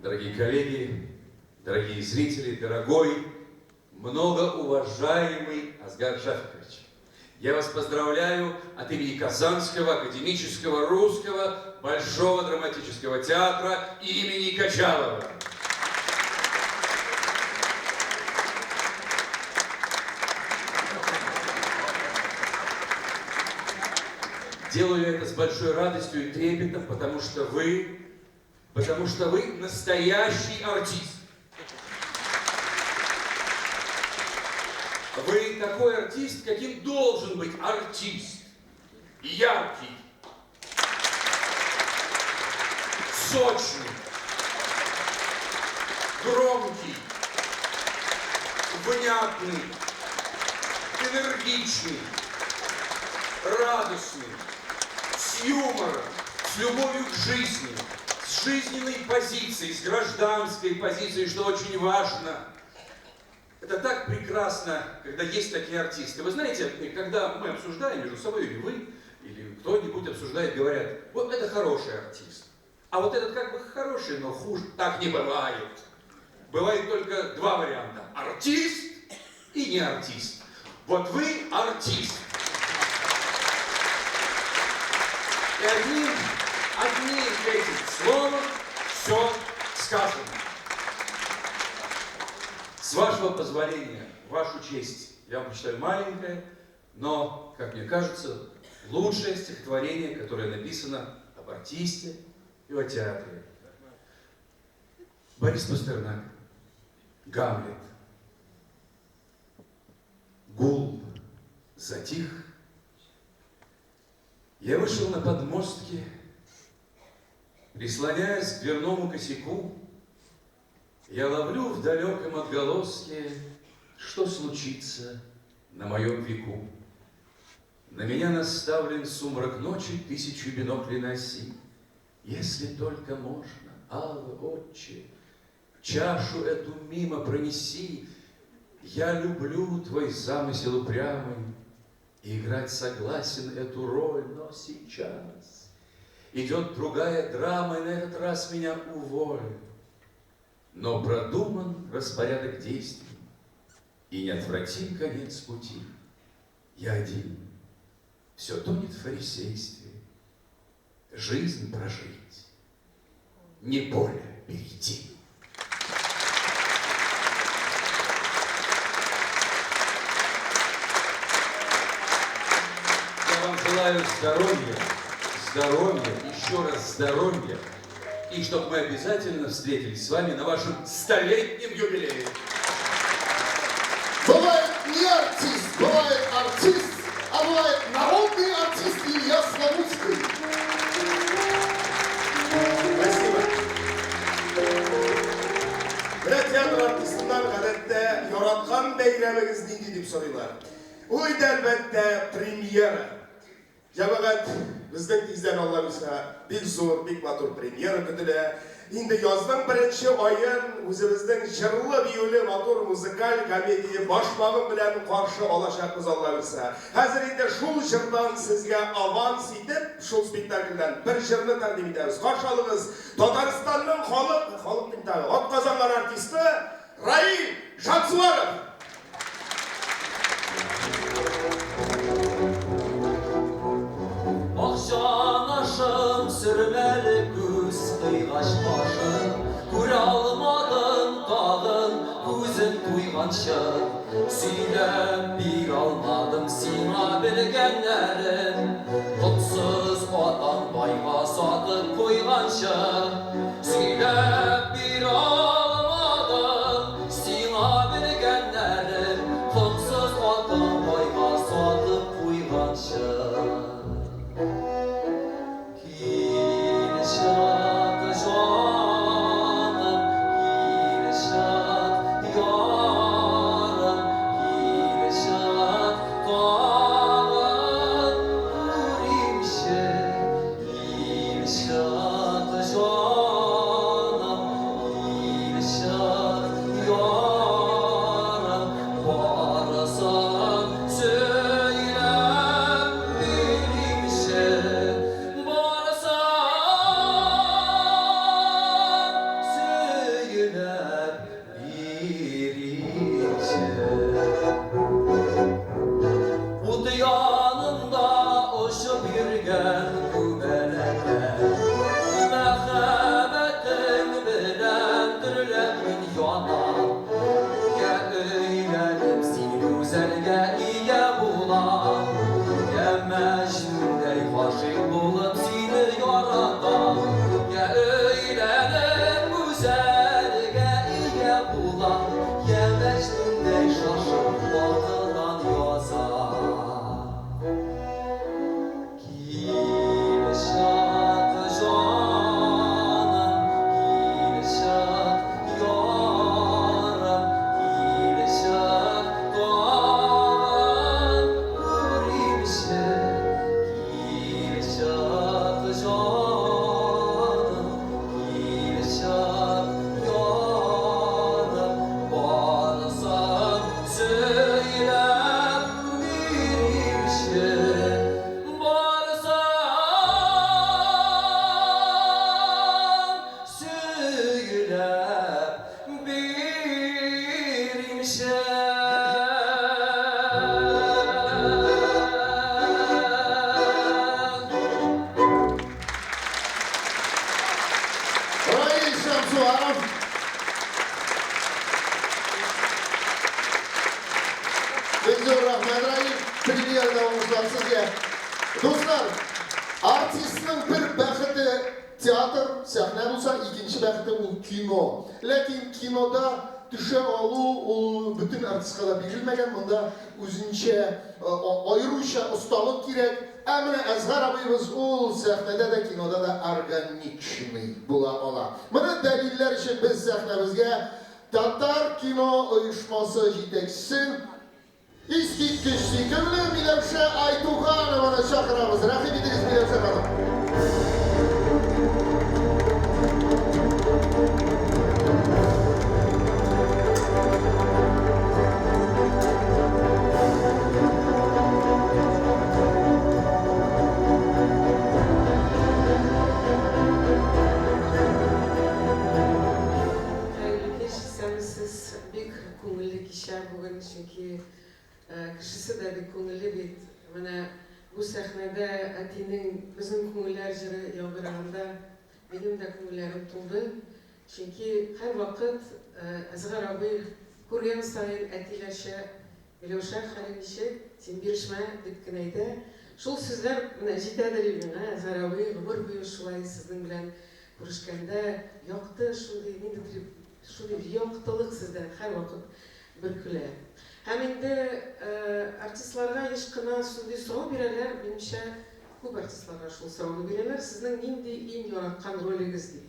дорогие коллеги, дорогие зрители, дорогой, многоуважаемый Асгар Шафикович. Я вас поздравляю от имени Казанского академического русского Большого драматического театра имени Качалова. Делаю это с большой радостью и трепетом, потому что вы настоящий артист. Вы такой артист, каким должен быть артист. Яркий, сочный, громкий, внятный, энергичный, радостный, с юмором, с любовью к жизни, с жизненной позицией, с гражданской позицией, что очень важно. Это так прекрасно, когда есть такие артисты. Вы знаете, когда мы обсуждаем между собой, или вы, или кто-нибудь обсуждает, говорят, вот это хороший артист, а вот этот как бы хороший, но хуже. Так не бывает. Бывает только два варианта. Артист и не артист. Вот вы артист. И одним этим словом все сказано. С вашего позволения, вашу честь, я вам прочитаю маленькое, но, как мне кажется, лучшее стихотворение, которое написано об артисте и о театре. Борис Пастернак. Гамлет. Гул затих. Я вышел на подмостки, прислоняясь к дверному косяку, я ловлю в далеком отголоске, что случится на моем веку. На меня наставлен сумрак ночи тысячу биноклей на оси. Если только можно, Алла, отче, чашу эту мимо пронеси. Я люблю твой замысел упрямый и играть согласен эту роль, но сейчас идет другая драма, и на этот раз меня уволь. Но продуман распорядок действий, и неотвратим конец пути. Я один, все тонет в фарисействе. Жизнь прожить, не поле перейти. Я вам желаю здоровья, здоровья, еще раз здоровья. И чтобы мы обязательно встретились с вами на вашем столетнем юбилее. Бывает не артист, бывает артист, а бывает народный артист Илья Славутский. Спасибо. Менә театр артистыннан гадәттә яраткан бәйрәмегез нинди дип сорыйлар. Ул инде әлбәттә премьера. Җәмәгать, безнең тиздән Алла бирсә, бик зур, бик матур премьера көтелә. Инде язның беренче аен үзебезнең җырлы-биюле матур музыкаль комедия башмагым белән каршы алачакбыз Алла бирсә. Хәзер инде шул җырдан сезгә аванс итеп, шул спектакльдән бер җырны тәкъдим итәбез. Каршы алыгыз Татарстанның халык дим тагы, атказанган артисты Раил Шамсуаров. Акчан ашым, сөрмәле күз кыйгач башым, күрә алмадым тагын күзем туйганчы. Сөйләп бирә алмадым сиңа белгәннәрем, котсыз атаң байга сатып куйганчы. Сөйләп бирә алмадым сиңа белгәннәрем, котсыз атаң байга сатып куйганчы. Тагын күримче, Шәмсуаров. Бик зур рәхмәт, Раил. Премьерада уңышлар сезгә. Дуслар, артистның бер бәхете театр, сәхнә булса, икенче бәхете ул кино. Ләкин кинода төшә алу ул бөтен артистка да бирелмәгән. Монда үзенчә аеруча осталык кирәк. Ә менә Әзһар абыебыз ул сәхнәдә дә, кинода да органичный була ала. Моны дәлилләр өчен без сәхнәбезгә Татар кино оешмасы җитәкчесен, искиткеч сөйкемле Миләүшә Айтуганованы чакырабыз. Рәхим итегез, Миләүшә ханым. Хәерле кич, исәнмесез. Бик күңелле кичә бүген, чөнки кешесе дә бик күңелле бит. Менә бу сәхнәдә әтинең Безнең күңелләр җыры яңгыраганда минем дә күңелләрем тулды. Чөнки һәрвакыт Әсгар абый күргән саен әтиләрчә Миләүшә, хәлең ничек? Син бирешмә, дип кенә әйтә. Шул сүзләр менә җитәдер и миңа, Әзһәр абый, гомер буе шулай сезнең белән күрешкәндә якты шундый ниндидер шундый яктылык сездән һәрвакыт бөркелә. Һәм инде артистларга еш кына шундый сорау бирәләр, минемчә, күп артистларга шул сорауны бирәләр, сезнең нинди иң яраткан ролегез дип.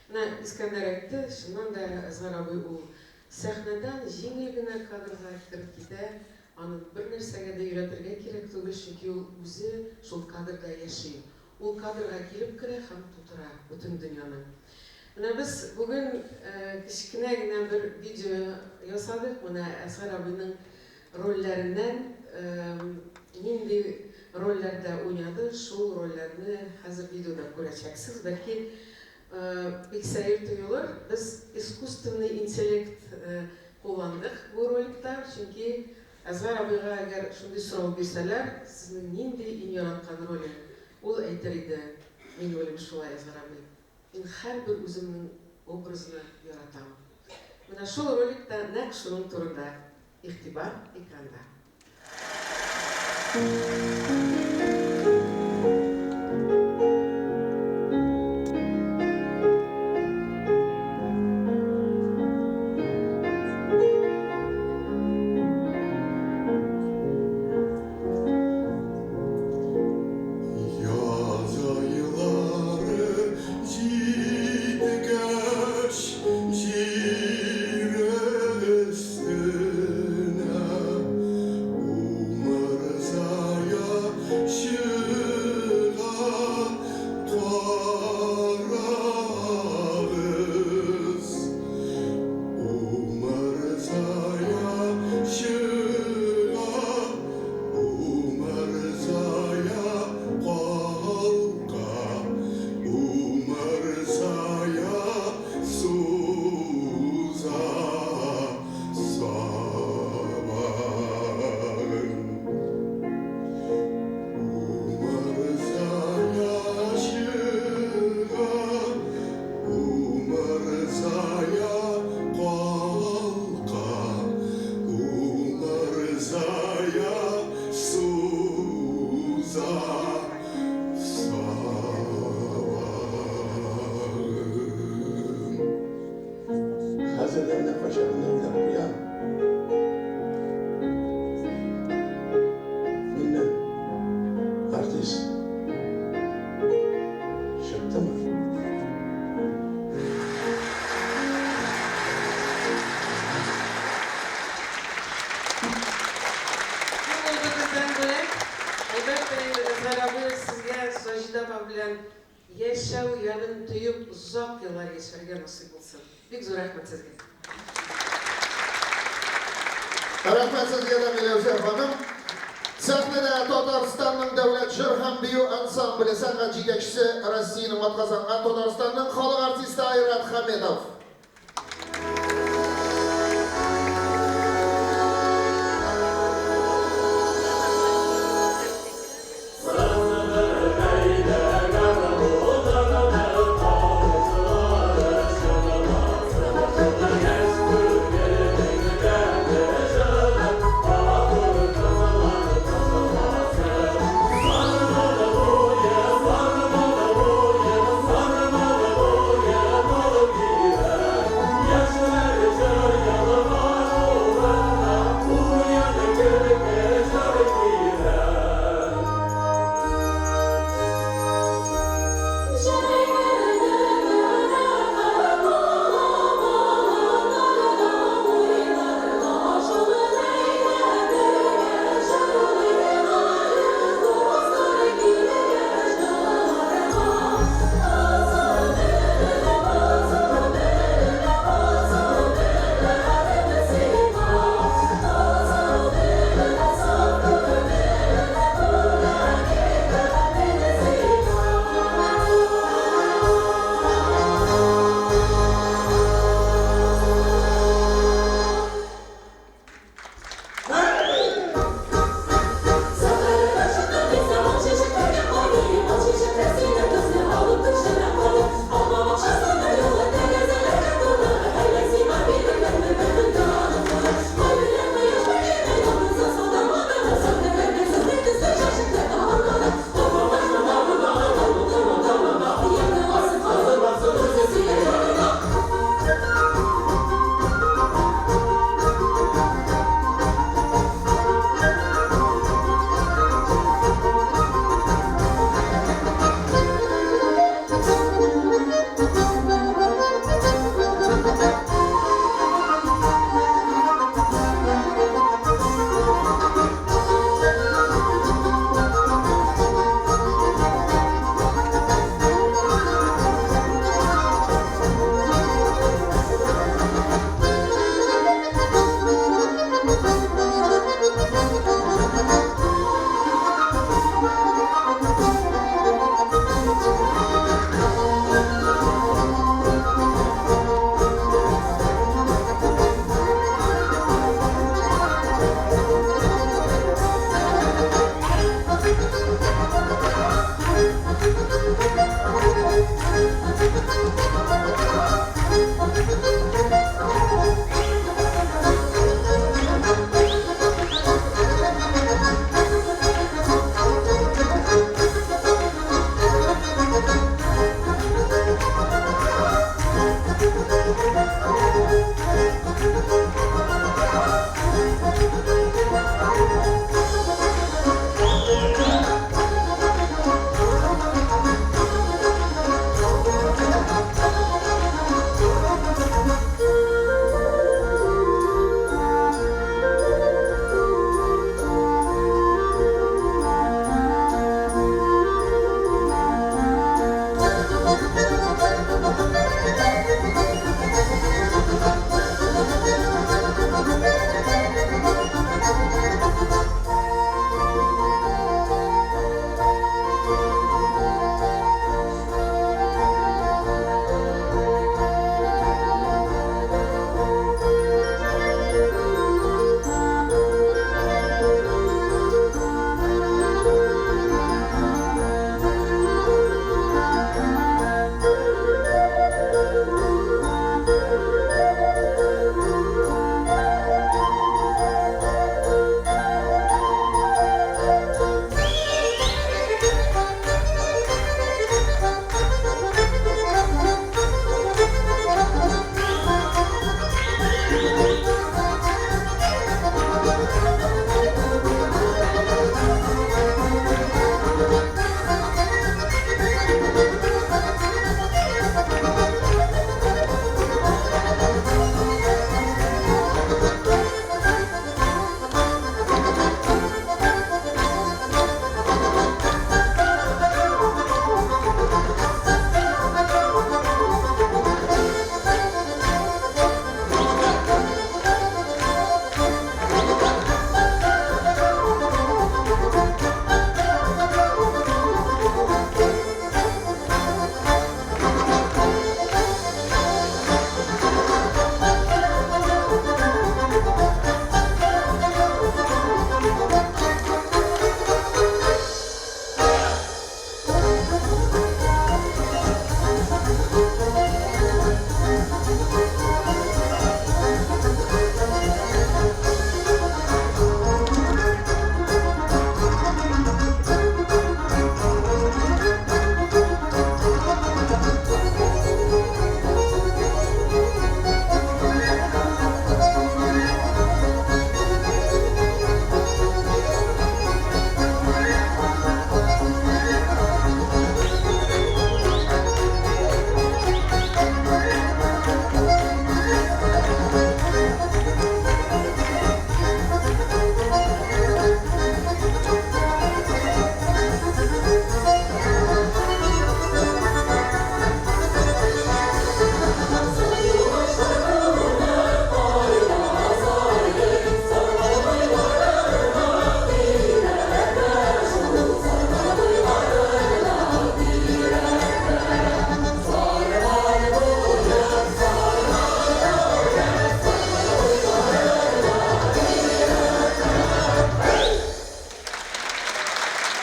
Менә Искәндәр әйтте, чыннан да Әзһәр абый ул Сәхнәдән җиңел генә кадрга кереп китә, аны бернәрсәгә дә өйрәтергә кирәк түгел, чөнки ул үзе шул кадрда яши. Ул кадрга килеп керә һәм тутыра бөтен дөньяны. Менә без бүген кечкенә генә бер видео ясадык, менә Әсгар абыйның рольләреннән нинди рольләрдә уйнады, шул рольләрне хәзер видеода күрәчәксез, бәлки Бик сәер тоелыр, без искусственный интеллект кулландык бу роликта, чөнки Әзгар абыйга әгәр шундый сорау бирсәләр, сезнең нинди иң яраткан роле, ул әйтер иде, мин уйлыйм шулай, Әзгар абый, мин һәрбер үземнең образны яратам. Менә шул ролик та нәкъ шуның турында. Игътибар экранда. Яз айлары җиткәч, җир өстенә умырзая чыга, карагыз. Умырзая чыга, умырзая калка, умырзая суза сабагын. Умырзая чыга, умырзая калка, умырзая суза сабагын. Хәзер дә менә кайчагында уйлап куям. Миннән артист чыктымы? Бу булды бездән бүләк. Әлбәттә инде, Әзһәр абый, сезгә Саҗидә апа белән яшәү ямен тоеп озак еллар яшәргә насыйп булсын. Бик зур рәхмәт сезгә. Рәхмәт сезгә дә, Миләүшә ханым. Сәхнәдә Татарстанның дәүләт җыр һәм бию ансамбле сәнгать җитәкчесе, Россиянең атказанган Татарстанның халык артисты Айрат Хаметов.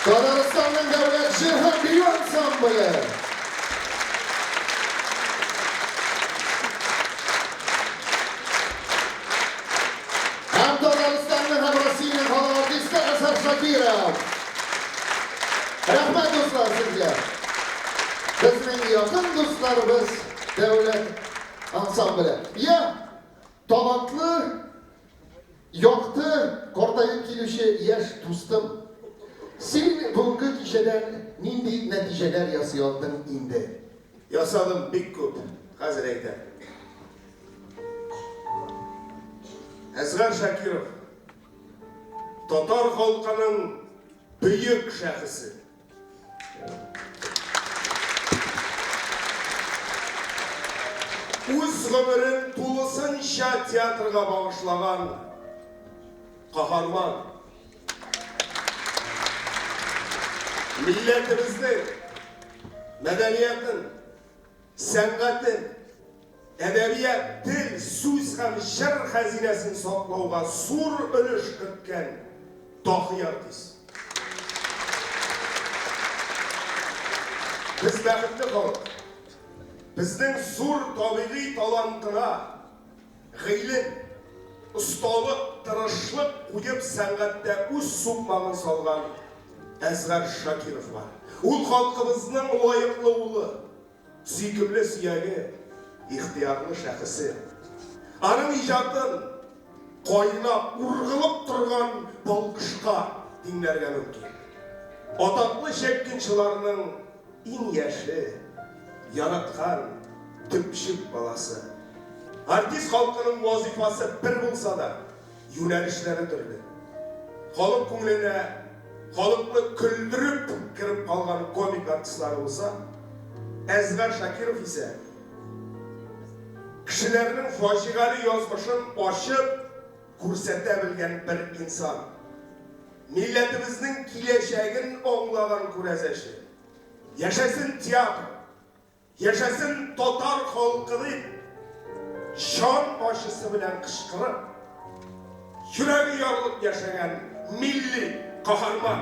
Татарстанның дәүләт җыр һәм бию ансамбле. Һәм Татарстанның һәм Россиянең халык артисты Әзһар Шакиров. Рәхмәт, дуслар, сезгә. Безнең якын дусларыбыз дәүләт ансамбле. Я, талантлы, якты, картаеп килүче яшь дустым. Син бүгенге кичәдән нинди нәтиҗәләр ясый алдың инде? Ясадым бик күп. Хәзер әйтәм. Әсгар Шакиров татар халкының бөек шәхесе. Үз гомерен тулысынча театрга багышлаган каһарман. Милләтебезнең мәдәниятын, сәнгатен, әдәбият, тел, сүз һәм җыр хәзинәсен саклауга зур өлеш керткән даһи артист. Без бәхетле халык. Безнең зур табигый талантына гыйлем, осталык, тырышлык куеп сәнгатьтә үз сукмагын салган Әзгар Шакиров бар. Ул халкыбызның лаеклы улы, сөйкемле сөяге, ихтыярлы шәхесе. Аның иҗатын кайнап, ургылып торган балкышка тиңләргә мөмкин. Атаклы чәккинчыларның Иң яше, яраткан төпчек баласы. Артист халкының вазыйфасы бер булса да, юнәлешләре төрле. Халык күңеленә халыкны көлдереп кереп калган комик артистлары булса, Әзгар Шакиров исә кешеләрнең фаҗигале язмышын ачып күрсәтә белгән бер инсан. Милләтебезнең киләчәген аңлаган күрәзәче. Яшәсен театр! Яшәсен татар халкы дип, җан ачысы белән кычкырып, йөрәге ярылып яшәгән милли каһарман!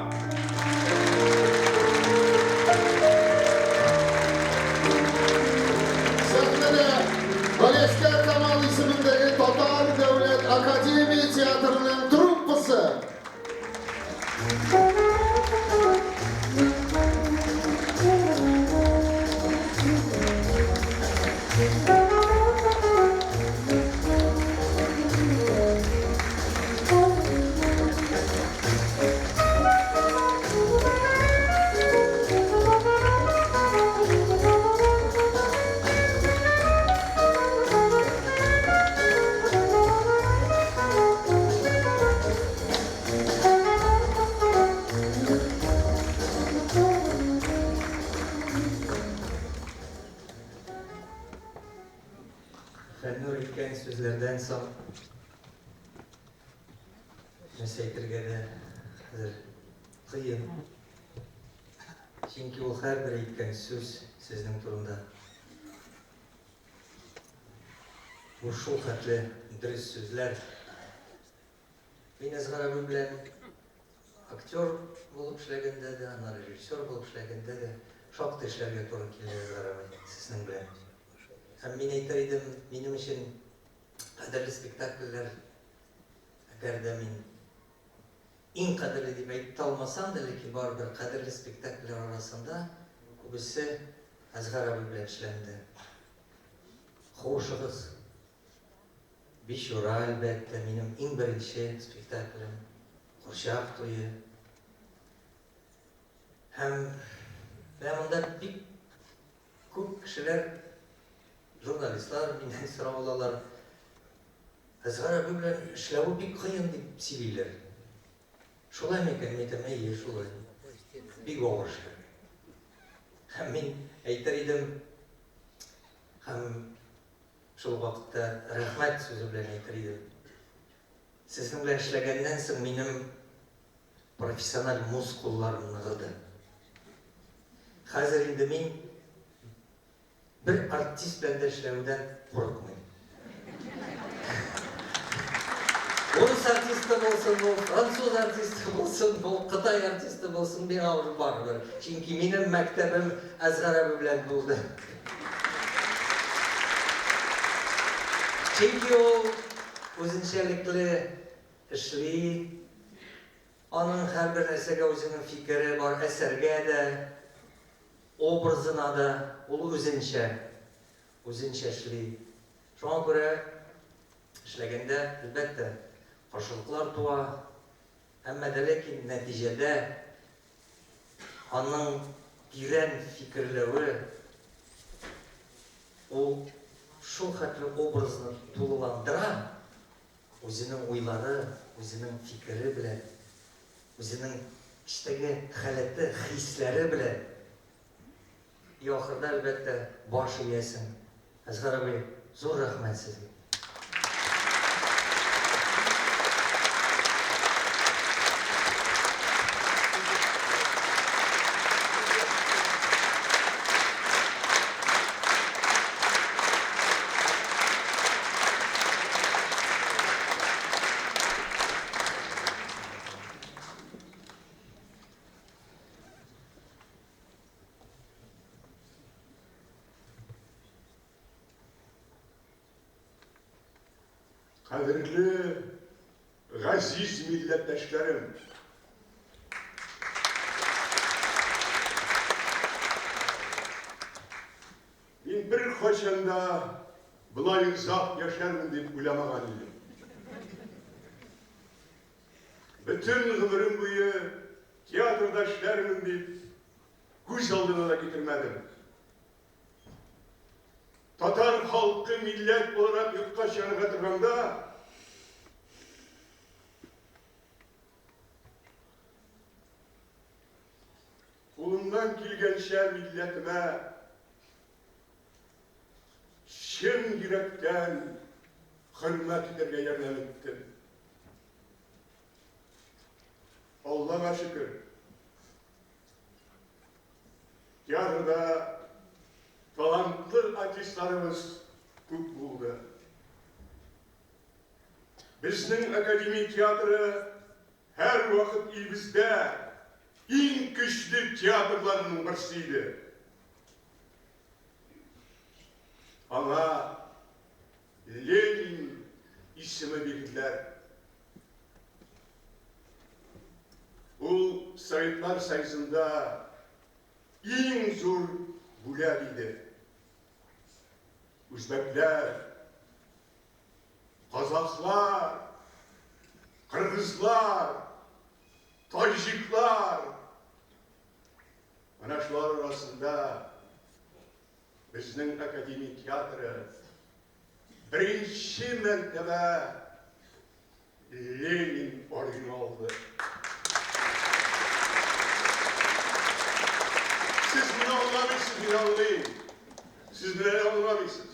Сәхнәдә Галиәсгар Камал исемендәге Татар дәүләт академия театрының труппасы. Фәннур әйткән сүзләрдән соң нәрсә әйтергә дә хәзер кыен. Чөнки ул һәрбер әйткән сүз сезнең турында. Бу шул хәтле дөрес сүзләр. Мин Әсгар абый белән актер булып эшләгәндә дә, аннары режиссер булып эшләгәндә дә шактый эшләргә туры килде Әсгар абый сезнең белән. Һәм мин әйтер идем, минем өчен кадерле спектакльләр, әгәр дә мин иң кадерле дип әйтә алмасам да, ләкин барыбер кадерле спектакльләр арасында күбесе Әсгар абый белән эшләнде. Хушыгыз. Бичура, әлбәттә, минем иң беренче спектаклем, Курчак туе. Һәм менә монда бик күп кешеләр, журналистлар миннән сорау алалар. Әзгар абый белән эшләве бик кыен дип сөйлиләр. Шулай микән? Мин әйтәм, әйе, шулай. Бик авыр эшләр. Һәм мин әйтер идем, һәм Шул ук вакытта рәхмәт сүзе белән әйтер идем. Сезнең белән эшләгәннән соң минем профессиональ мускулларым ныгыды. Хәзер инде мин бер артист белән дә эшләүдән курыкмыйм. Урыс артисты булсын ул, француз артисты булсын ул, кытай артисты булсын, миңа уже барыбер. Чөнки минем мәктәбем Әзгар абый белән булды. Чөнки ул үзенчәлекле эшли, аның һәрбер нәрсәгә үзенең фикере бар, әсәргә дә, образына да ул үзенчә, үзенчә эшли. Шуңа күрә эшләгәндә, әлбәттә, каршылыклар туа, әмма дә ләкин нәтиҗәдә Аның тирән фикерләве, ул шул хәтле образны тулыландыра, үзенең уйлары, үзенең фикере белән, үзенең эчтәге халәте, хисләре белән. И ахырда, әлбәттә, баш иясең. Әсгар абый, зур рәхмәт сезгә. Кадерле, газиз милләттәшләрем! Мин беркайчан да болай озак яшәрмен дип уйламаган идем. Бөтен гомерем буе театрда эшләрмен дип күз алдына да китермәдем. Татар халкы милләт буларак юкка чыгарга торганда, кулымнан килгәнчә милләтемә чын йөрәктән хөрмәт итәргә ярдәм иттем. Аллага шөкер, театрда талантлы артистларыбыз күп булды. Безнең академия театры һәрвакыт илебездә иң көчле театрларның берсе иде. Аңа Ленин исеме бирделәр. Ул Советлар Союзында иң зур бүләк иде. Үзбәкләр, казахлар, кыргызлар, таҗиклар, менә шулар арасында безнең академия театры беренче мәртәбә Ленин ордены алды. Сез моны аңламыйсыз, мин аңлыйм. Сез моны әле аңламыйсыз.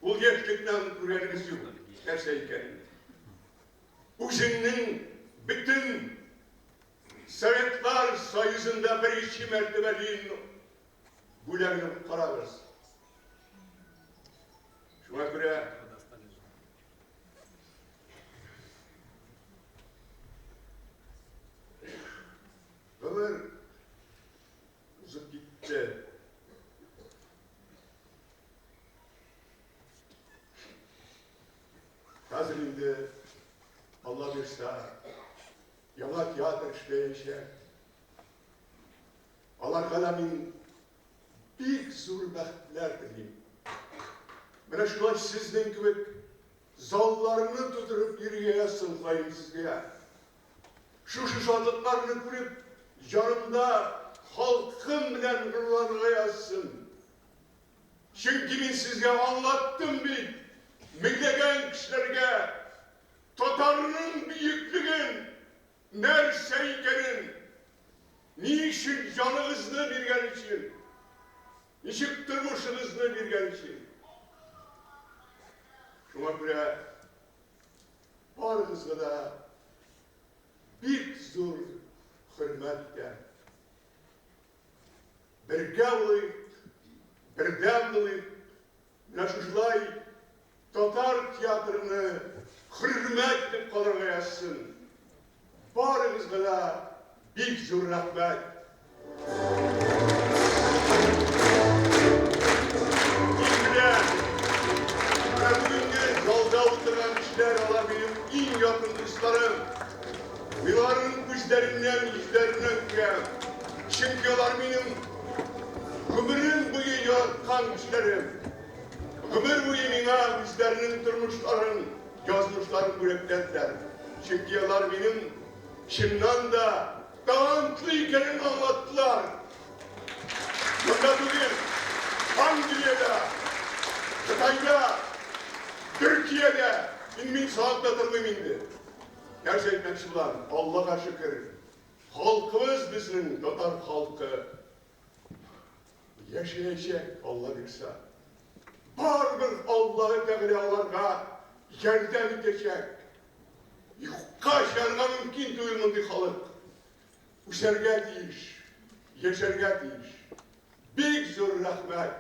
Ул яшьлектән күргәнегез юк, нәрсә икәнен. Үзеңнең бөтен Советлар Союзында беренче мәртәбә Ленин бүләген карагыз. Шуңа күрә Гомер узып китте. Хәзер инде Алла бирса, яңа театр эшләячәк. Аларга да мин бик зур бәхетләр телим. Менә шулай сезнең кебек залларны тутырып йөрергә язсын Ходаем сезгә. Шушы шатлыкларны күреп, җанымда халкым белән горурланырга язсын. Чөнки мин сезгә аңлаттым бит, меңләгән кешеләргә татарның бөеклеген, нәрсә икәнен, ни өчен җаныгызны биргән өчен, ничек тормышыгызны биргән өчен. Шуңа күрә барыгызга да бик зур хөрмәт итәм. Бергә булыйк, бердәм булыйк. Менә шушылай татар театрны хөрмәт итеп калырга язсын. Барыгызга да бик зур рәхмәт. Мин беләм, менә бүгенге залда утырган кешеләр алар минем иң якын дусларым. Мин аларның күзләреннән, йөзләреннән күрәм. Чөнки алар минем гомерем буе яраткан кешеләрем. Гомер буе миңа үзләренең тормышларын, язмышларын бүләкләделәр. Чөнки алар минем чыннан да талантлы икәнемне аңлаттылар. Монда түгел, Англиядә, Кытайда, Төркиядә инде мин санап та тормыйм инде. Нәрсә әйтмәкче булам, Аллага шөкер, халкыбыз безнең татар халкы яшәячәк, Алла бирса. Барыбер Аллаһы Тәгалә аларга ярдәм итәчәк. Юкка чыгарга мөмкин түгел мондый халык. Үсәргә тиеш, яшәргә тиеш. Бик зур рәхмәт.